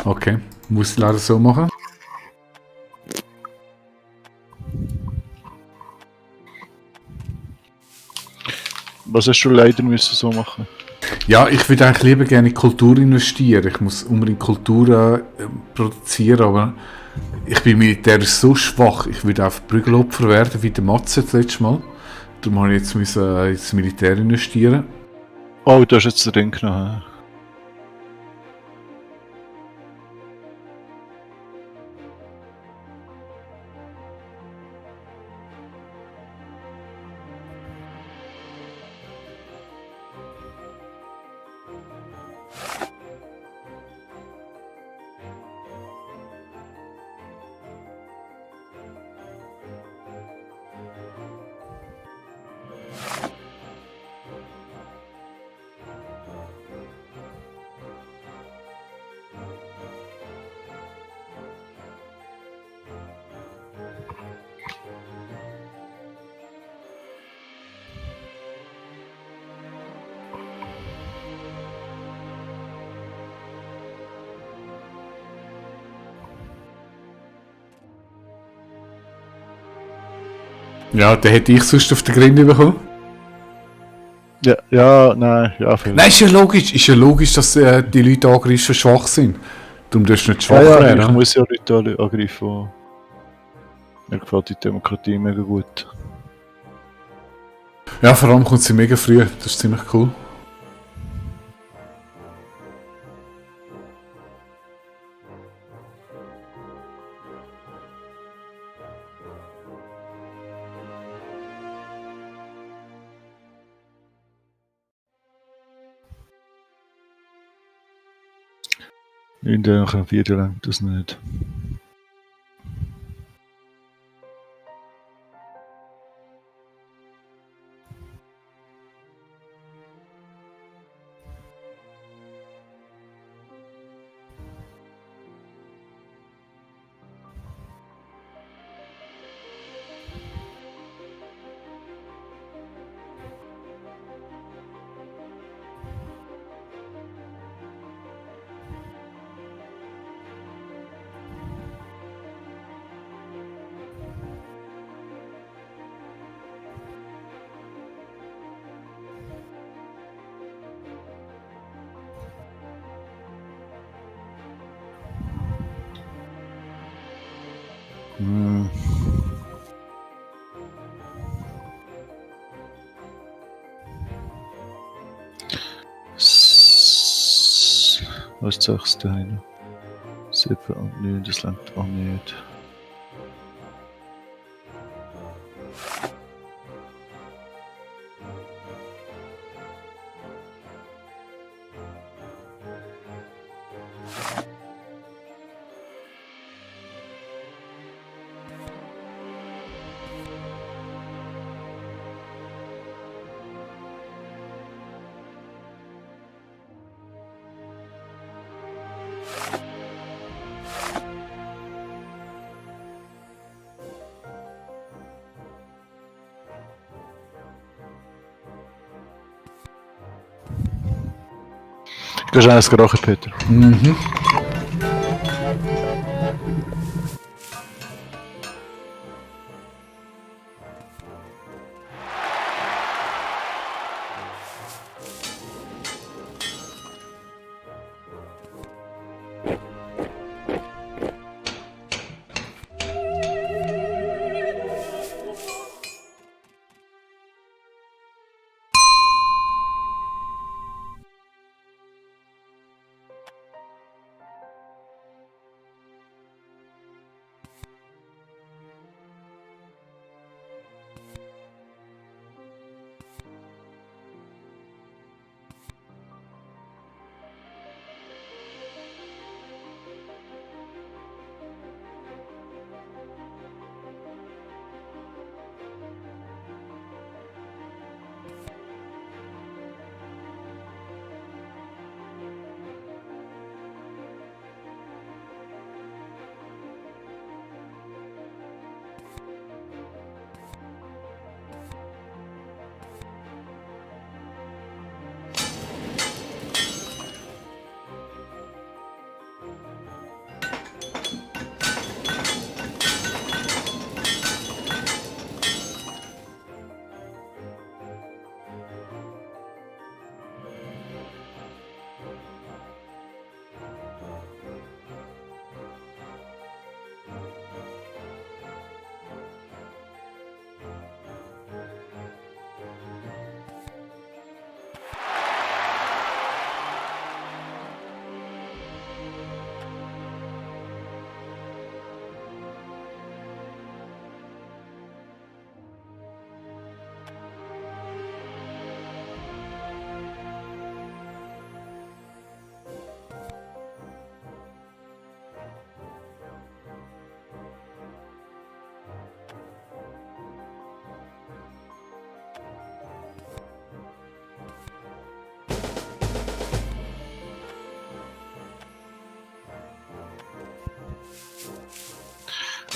Okay, muss ich leider so machen. Was hast du leider müssen so machen? Ja, ich würde eigentlich lieber gerne in Kultur investieren. Ich muss unbedingt Kultur produzieren, aber ich bin militärisch so schwach. Ich würde einfach Prügelopfer werden, wie der Matze das letzte Mal. Darum habe ich jetzt müssen, ins Militär investieren. Oh, du hast jetzt den Ring genommen. Ja, den hätte ich sonst auf den Grinde bekommen. Ja, nein, ja, viel. Nein, ist ja logisch, dass die Leute angreifen schwach sind. Darum darfst du nicht schwach Ja, werden. ich muss ja Leute alle angreifen. Mir gefällt die Demokratie mega gut. Ja, vor allem kommt sie mega früh. Das ist ziemlich cool. In der Video lang das nicht. Hm. Was sagst du denn? 7 und 9, das langt auch nicht. Gehst du eines gerauchen, Peter? Mhm.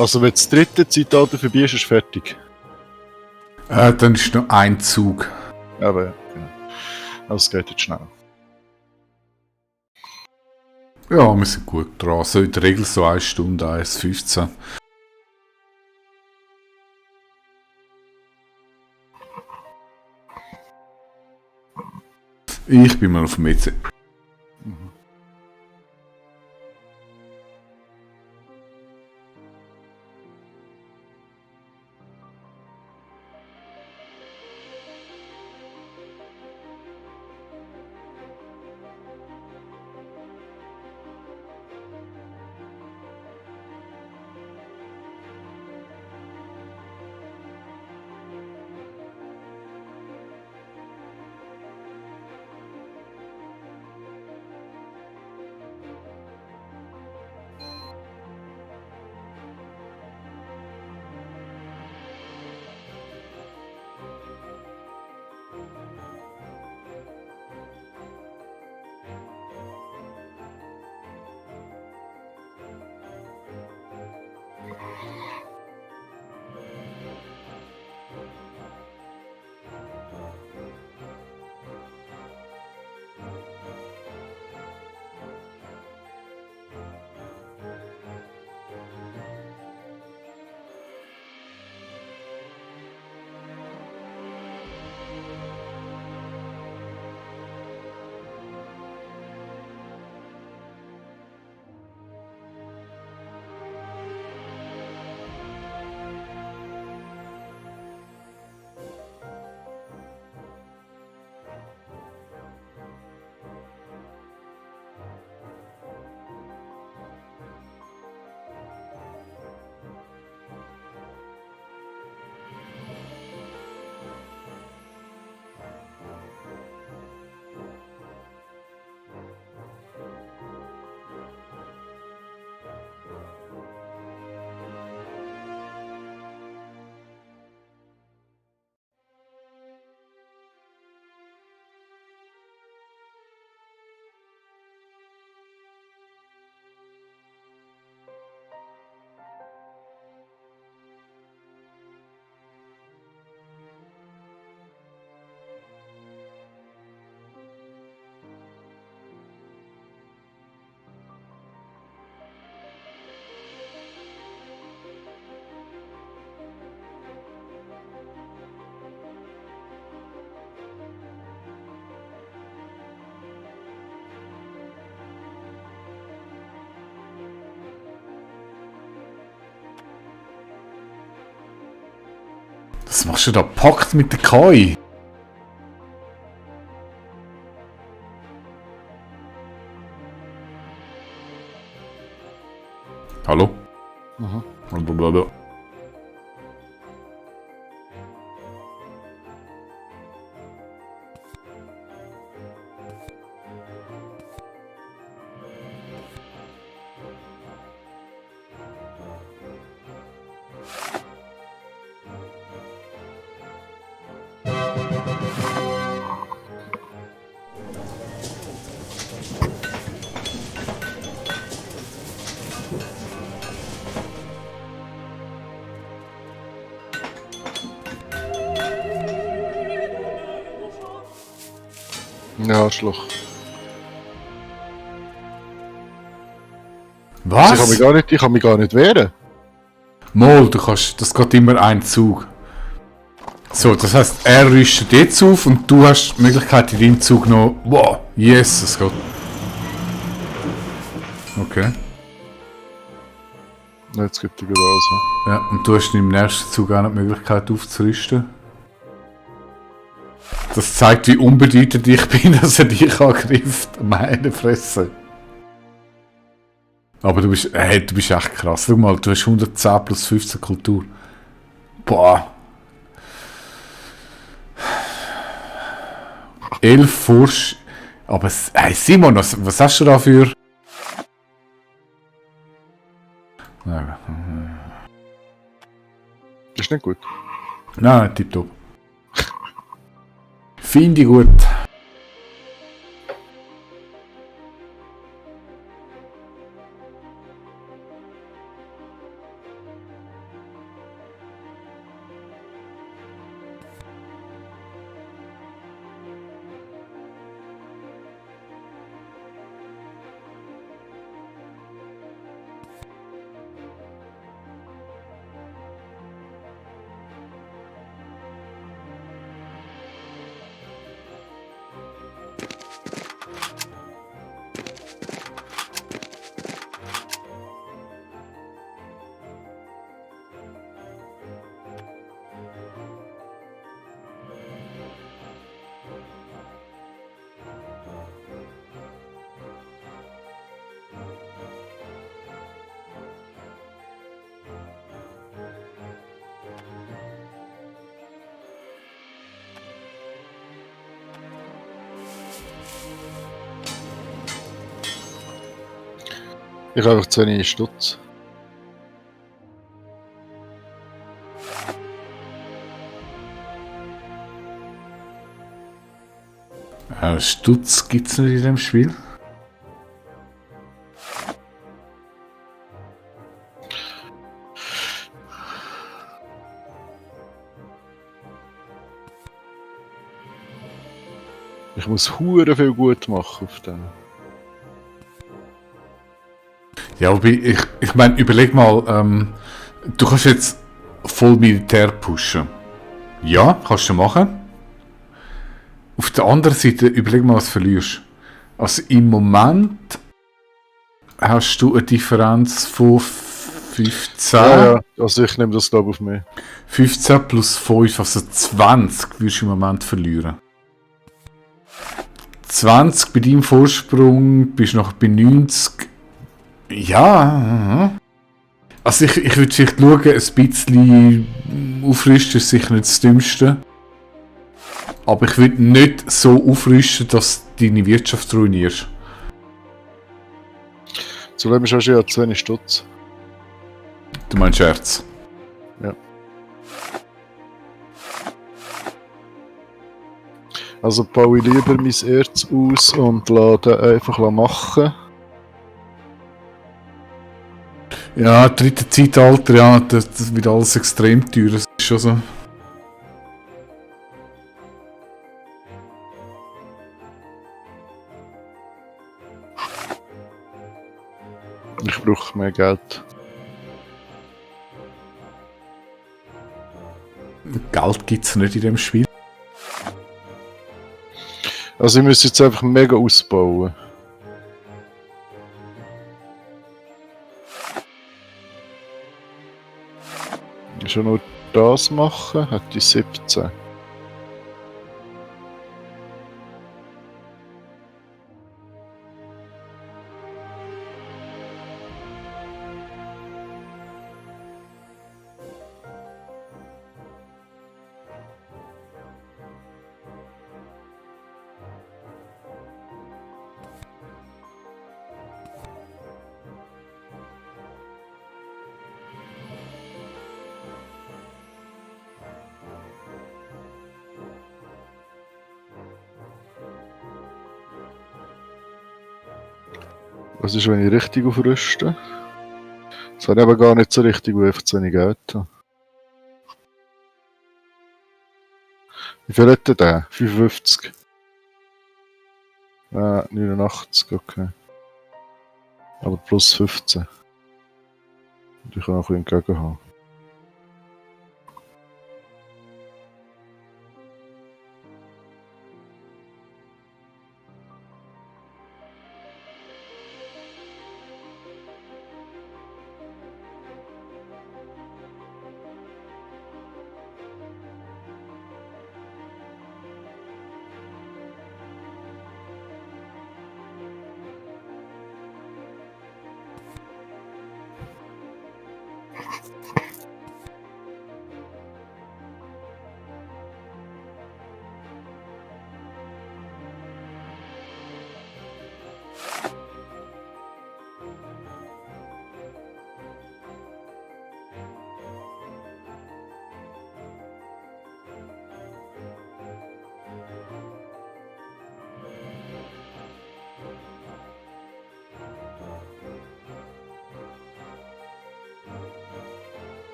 Also wenn das dritte Zeitalter vorbei ist, ist fertig. Dann ist noch ein Zug. Aber ja, genau. Also es geht jetzt schnell. Ja, wir sind gut dran. So in der Regel so 1 Stunde, 1,15. Ich bin mal auf dem WC. Was machst du da? Packt mit der KI? Hallo? Blablabla. Ja, Arschloch. Was? Ich kann mich gar nicht wehren. Mol, du kannst, das geht immer ein Zug. So, das heisst, er rüstet jetzt auf und du hast die Möglichkeit in deinem Zug noch... Wow, yes, es geht. Okay. Jetzt geht er gerade raus. Ja, und du hast im nächsten Zug auch noch die Möglichkeit aufzurüsten. Das zeigt, wie unbedeutend ich bin, dass er dich angreift. Meine Fresse. Aber du bist echt krass. Schau mal, du hast 110 plus 15 Kultur. Boah. 11 Forsch. Aber hey Simon, was hast du da für... Ist nicht gut. Nein, tipptopp. Finde ich gut. Ich habe einfach zu wenig Stutz. Stutz gibt's nicht in dem Spiel. Ich muss hure viel gut machen auf dem. Ja, wobei, ich meine, überleg mal, du kannst jetzt voll Militär pushen. Ja, kannst du machen. Auf der anderen Seite, überleg mal, was du verlierst. Also im Moment hast du eine Differenz von 15. Ja, also ich nehme das glaube ich auf mich. 15 plus 5, also 20 wirst du im Moment verlieren. 20 bei deinem Vorsprung, bist noch bei 90. Ja. Also ich würde vielleicht schauen, ein bisschen aufrüsten ist sicher nicht das Dümmste. Aber ich würde nicht so aufrüsten, dass du deine Wirtschaft ruinierst. Zudem hast du ja zu wenig Stutz. Du meinst Scherz? Ja. Also baue ich lieber mein Erz aus und lasse einfach machen. Ja, dritte Zeitalter, ja, das wird alles extrem teuer. Das ist schon so. Ich brauche mehr Geld. Geld gibt es nicht in dem Spiel. Also ich muss jetzt einfach mega ausbauen. Schon nur das machen, hat die 17. Was ist, wenn ich richtig aufrüste? Das habe ich aber gar nicht so richtig, weil ich einfach zu wenig Geld habe. Wie viel hat der? 55? 89, okay. Aber plus 15. Und ich kann auch ein bisschen entgegen haben.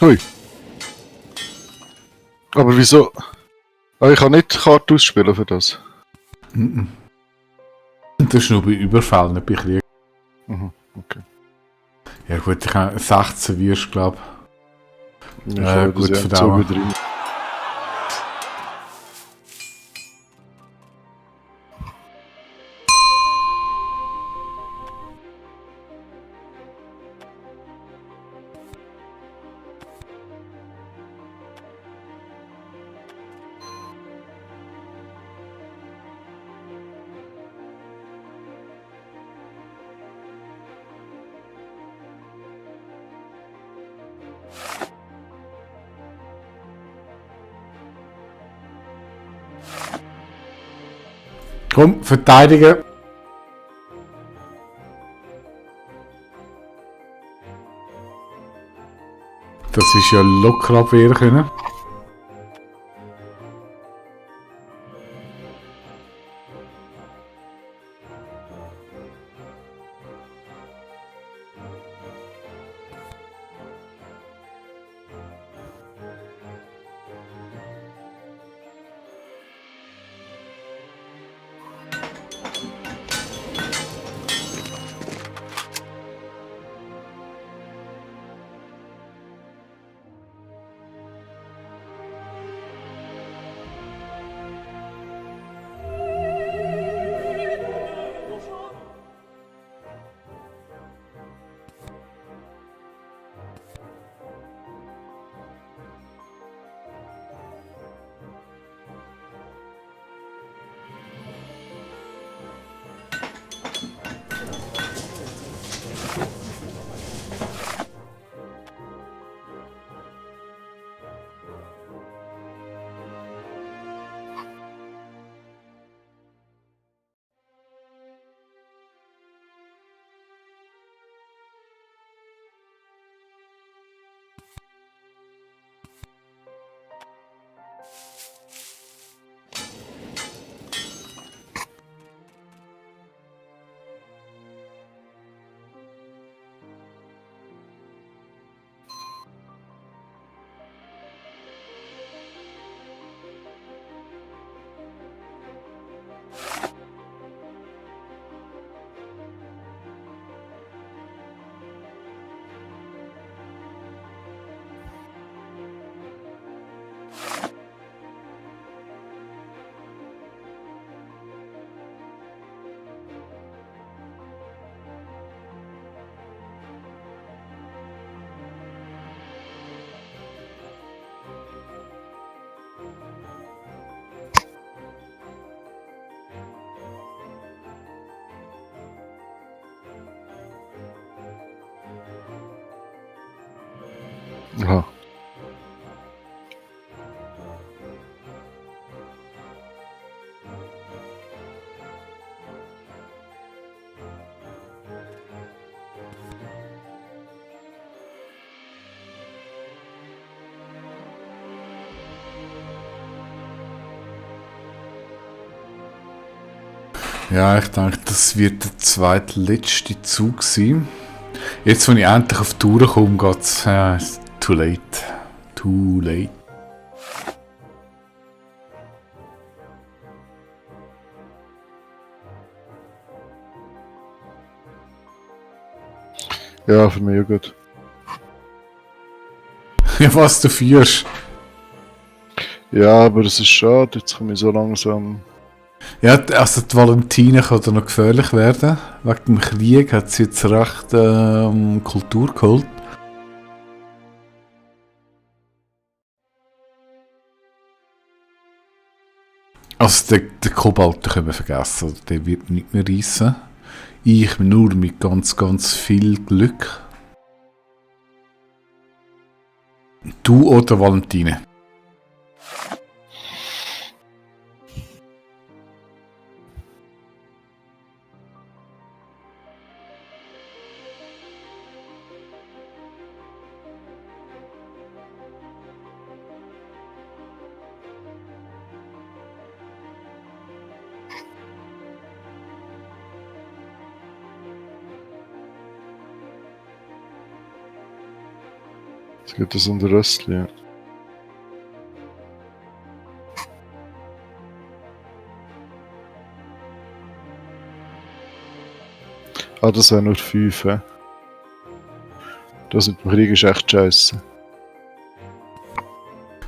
Hui. Aber wieso? Ah, ich kann nicht die Karte ausspielen für das. Mhm. Das ist nur bei Überfällen, nicht bei Krieg. Mhm, okay. Ja gut, ich habe 16 wirst, glaube Ich Ja, kann gut, das ja verdauen. so drin. Komm, verteidigen! Das ist ja locker abwehren können. Aha. Ja, ich denke, das wird der zweitletzte Zug sein. Jetzt, wenn ich endlich auf die Tour komme, geht's too late. Too late. Ja, für mich auch gut. Ja, was du führst. Ja, aber es ist schade, jetzt komme ich so langsam. Ja, also die Valentine kann da noch gefährlich werden. Wegen dem Krieg hat sie jetzt recht Kultur geholt. Also den Kobalt den können wir vergessen, also der wird nicht mehr reissen. Ich nur mit ganz, ganz viel Glück. Du oder Valentine? Jetzt geht es um den Röstli. Ja. Ah, das wäre nur 5, hä? Das mit dem Krieg ist echt scheiße.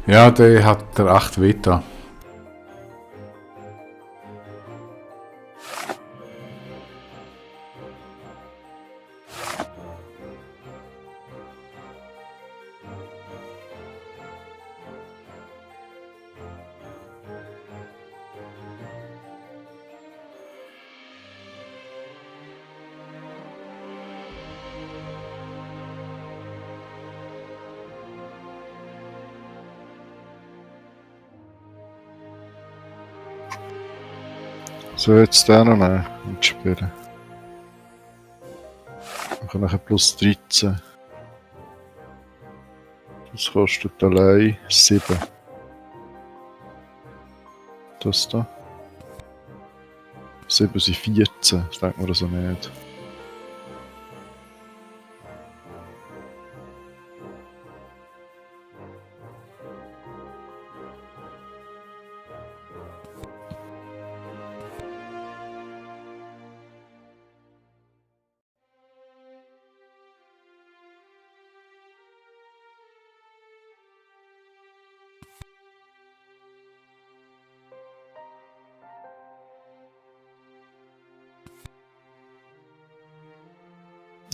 Ja, der hat der 8 Veta. So, jetzt den noch nehmen und spielen. Dann kann ich plus 13. Das kostet allein 7. Das da. 7 sind 14, das denkt man also nicht.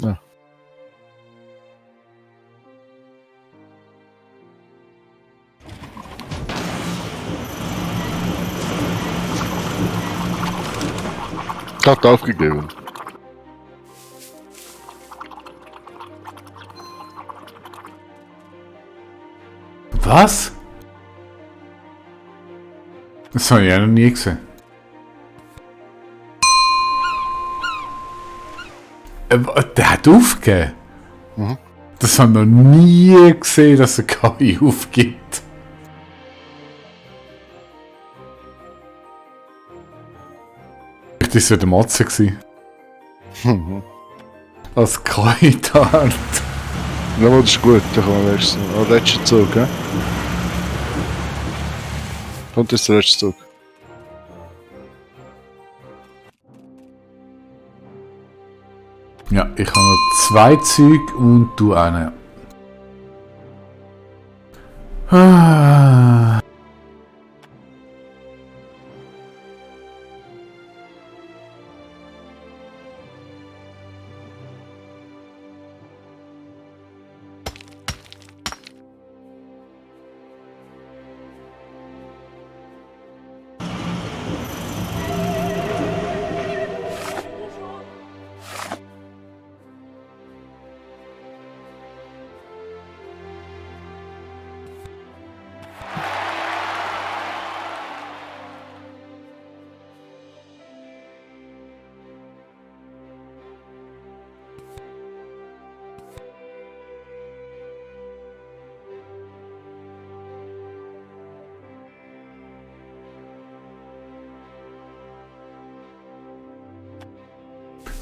Ja. Hat aufgegeben. Was? Das habe ich ja noch nie gesehen. Der hat aufgegeben? Mhm. Das habe ich noch nie gesehen, dass er KI aufgibt. Das war der Matze gewesen. Mhm. Als KI-Tart. Ja, aber das ist gut, da kann man wechseln. Oh, letzter Zug, hä? Kommt jetzt der letzte Zug. Ja, ich habe noch 2 Züge und du eine. Ah.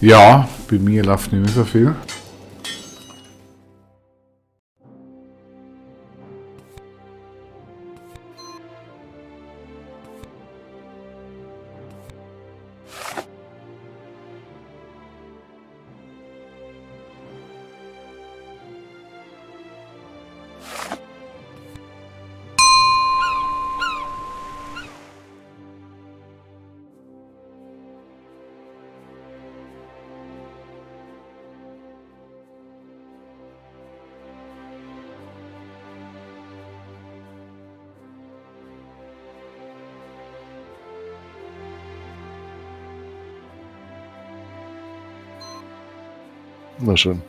Ja, bei mir läuft nicht mehr so viel. Na schön.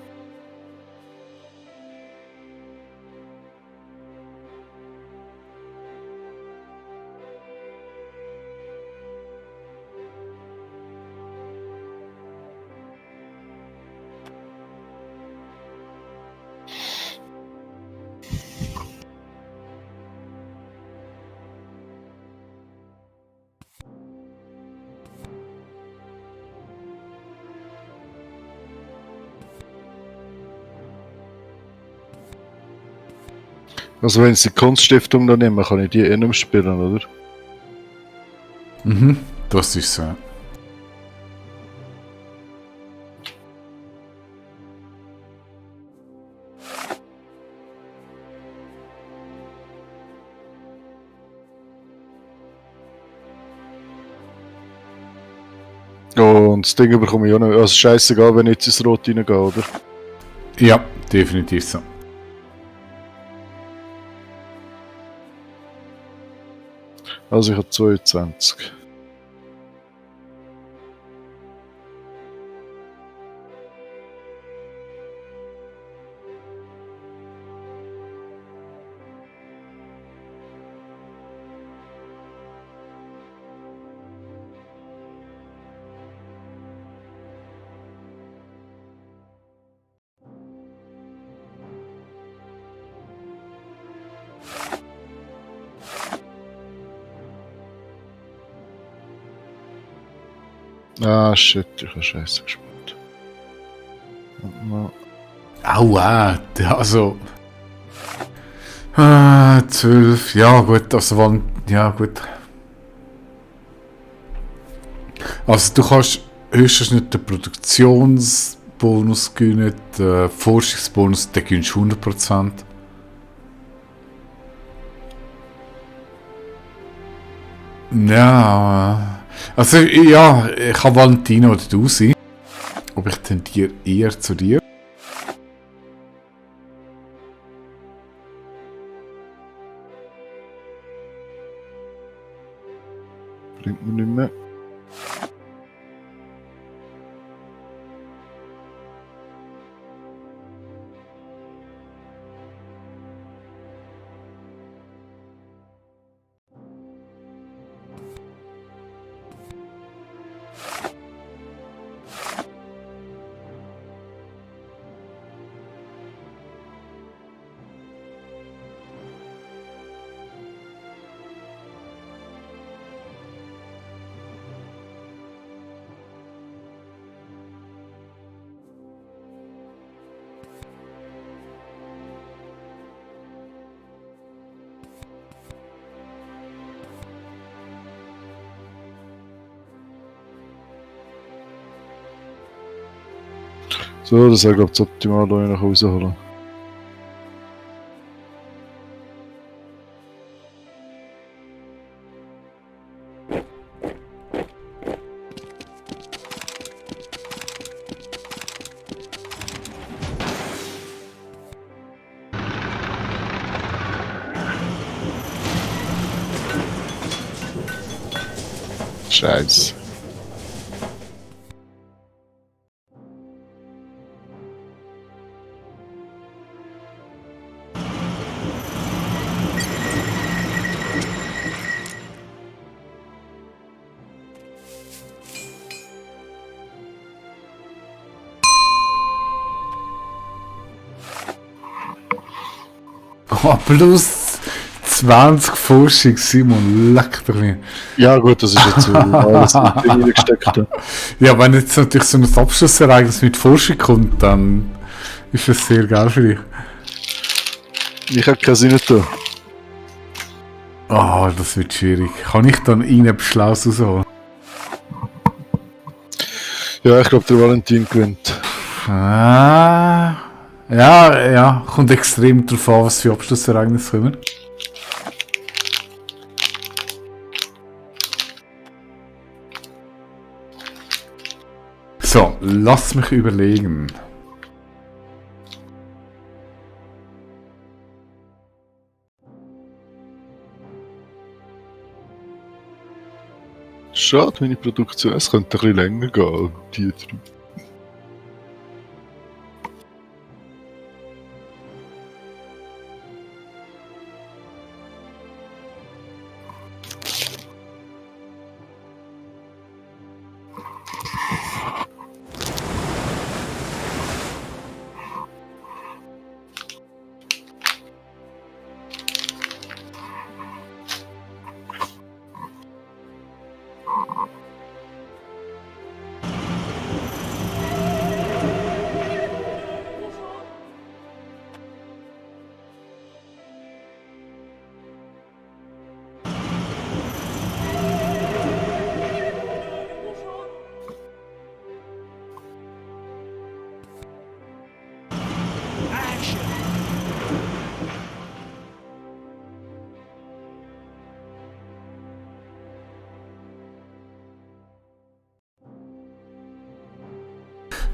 Also wenn sie die Kunststiftung da nehmen, kann ich die eh nicht mehr spielen, oder? Mhm, das ist so. Und das Ding bekomme ich auch nicht. Also scheißegal, wenn ich jetzt ins Rot reingehe, oder? Ja, definitiv so. Also ich habe 22. Ah, shit, ich habe scheiße gespielt. Aua, also. 12, ja gut, also wann. Ja gut. Also du kannst höchstens nicht den Produktionsbonus gewinnen, den Forschungsbonus, den gewinnst du 100%. Ja. Also ja, kann Valentino oder du sein. Aber ich tendiere eher zu dir. Bringt mir nicht mehr. So, das ist, glaube ich, das Optimale, was ich noch rausholen. Scheiße. Oh, plus 20 Forschung, Simon, leck doch nicht. Ja gut, das ist jetzt so alles reingesteckt. Ja, wenn jetzt natürlich so ein Abschlussereignis mit Forschung kommt, dann ist das sehr geil für dich. Ich habe keinen Sinn da. Oh, das wird schwierig. Kann ich dann Ihnen etwas Schlaues rausholen? Ja, ich glaube, der Valentin gewinnt. Ah, ja, kommt extrem darauf an, was für Abschlussereignisse kommen. So, lass mich überlegen. Schade, meine Produktion. Es könnte ein bisschen länger gehen. Die drei.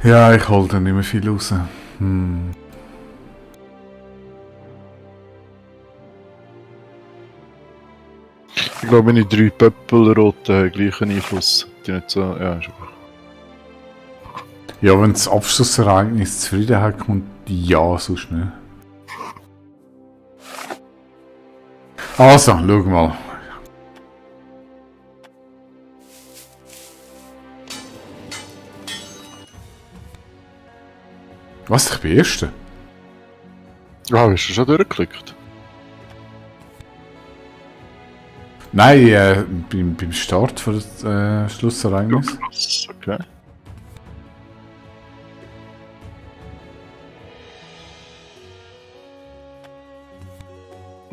Ja, ich hole da nicht mehr viel raus. Ich glaube, meine 3 Pöppelroten haben gleichen Einfluss. Die nicht so. Ja, ist okay. Ja, wenn das Abschlussereignis Zufriedenheit kommt, ja, sonst nicht. Also, schau mal. Was, ich bin Erster? Ah, hast du schon durchgeklickt? Nein, beim Start für das Schlussereignis. Krass, okay.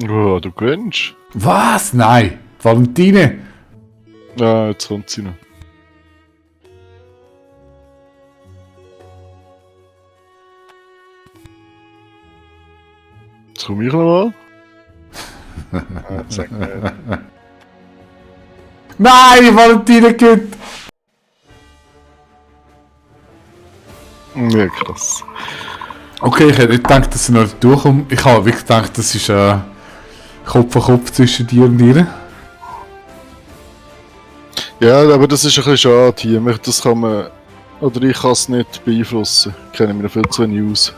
Oh, du gewinnst? Was? Nein! Valentine! Ja, jetzt kommt sie noch. Jetzt komme ich nochmal. Sag mir. Nein, Valentine geht! Ja, krass. Okay, ich hätte nicht gedacht, dass sie noch durchkommt. Ich habe wirklich gedacht, das ist Kopf an Kopf zwischen dir und ihr. Ja, aber das ist ein bisschen schade hier. Das kann man. Oder ich kann es nicht beeinflussen. Ich kenne mich noch viel zu wenig aus.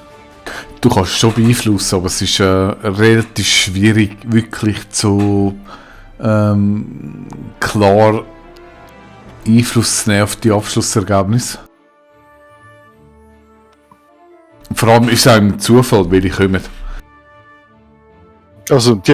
Du kannst schon beeinflussen, aber es ist relativ schwierig, wirklich zu klar Einfluss zu nehmen auf die Abschlussergebnisse. Vor allem ist es auch ein Zufall, welche kommen. Also, die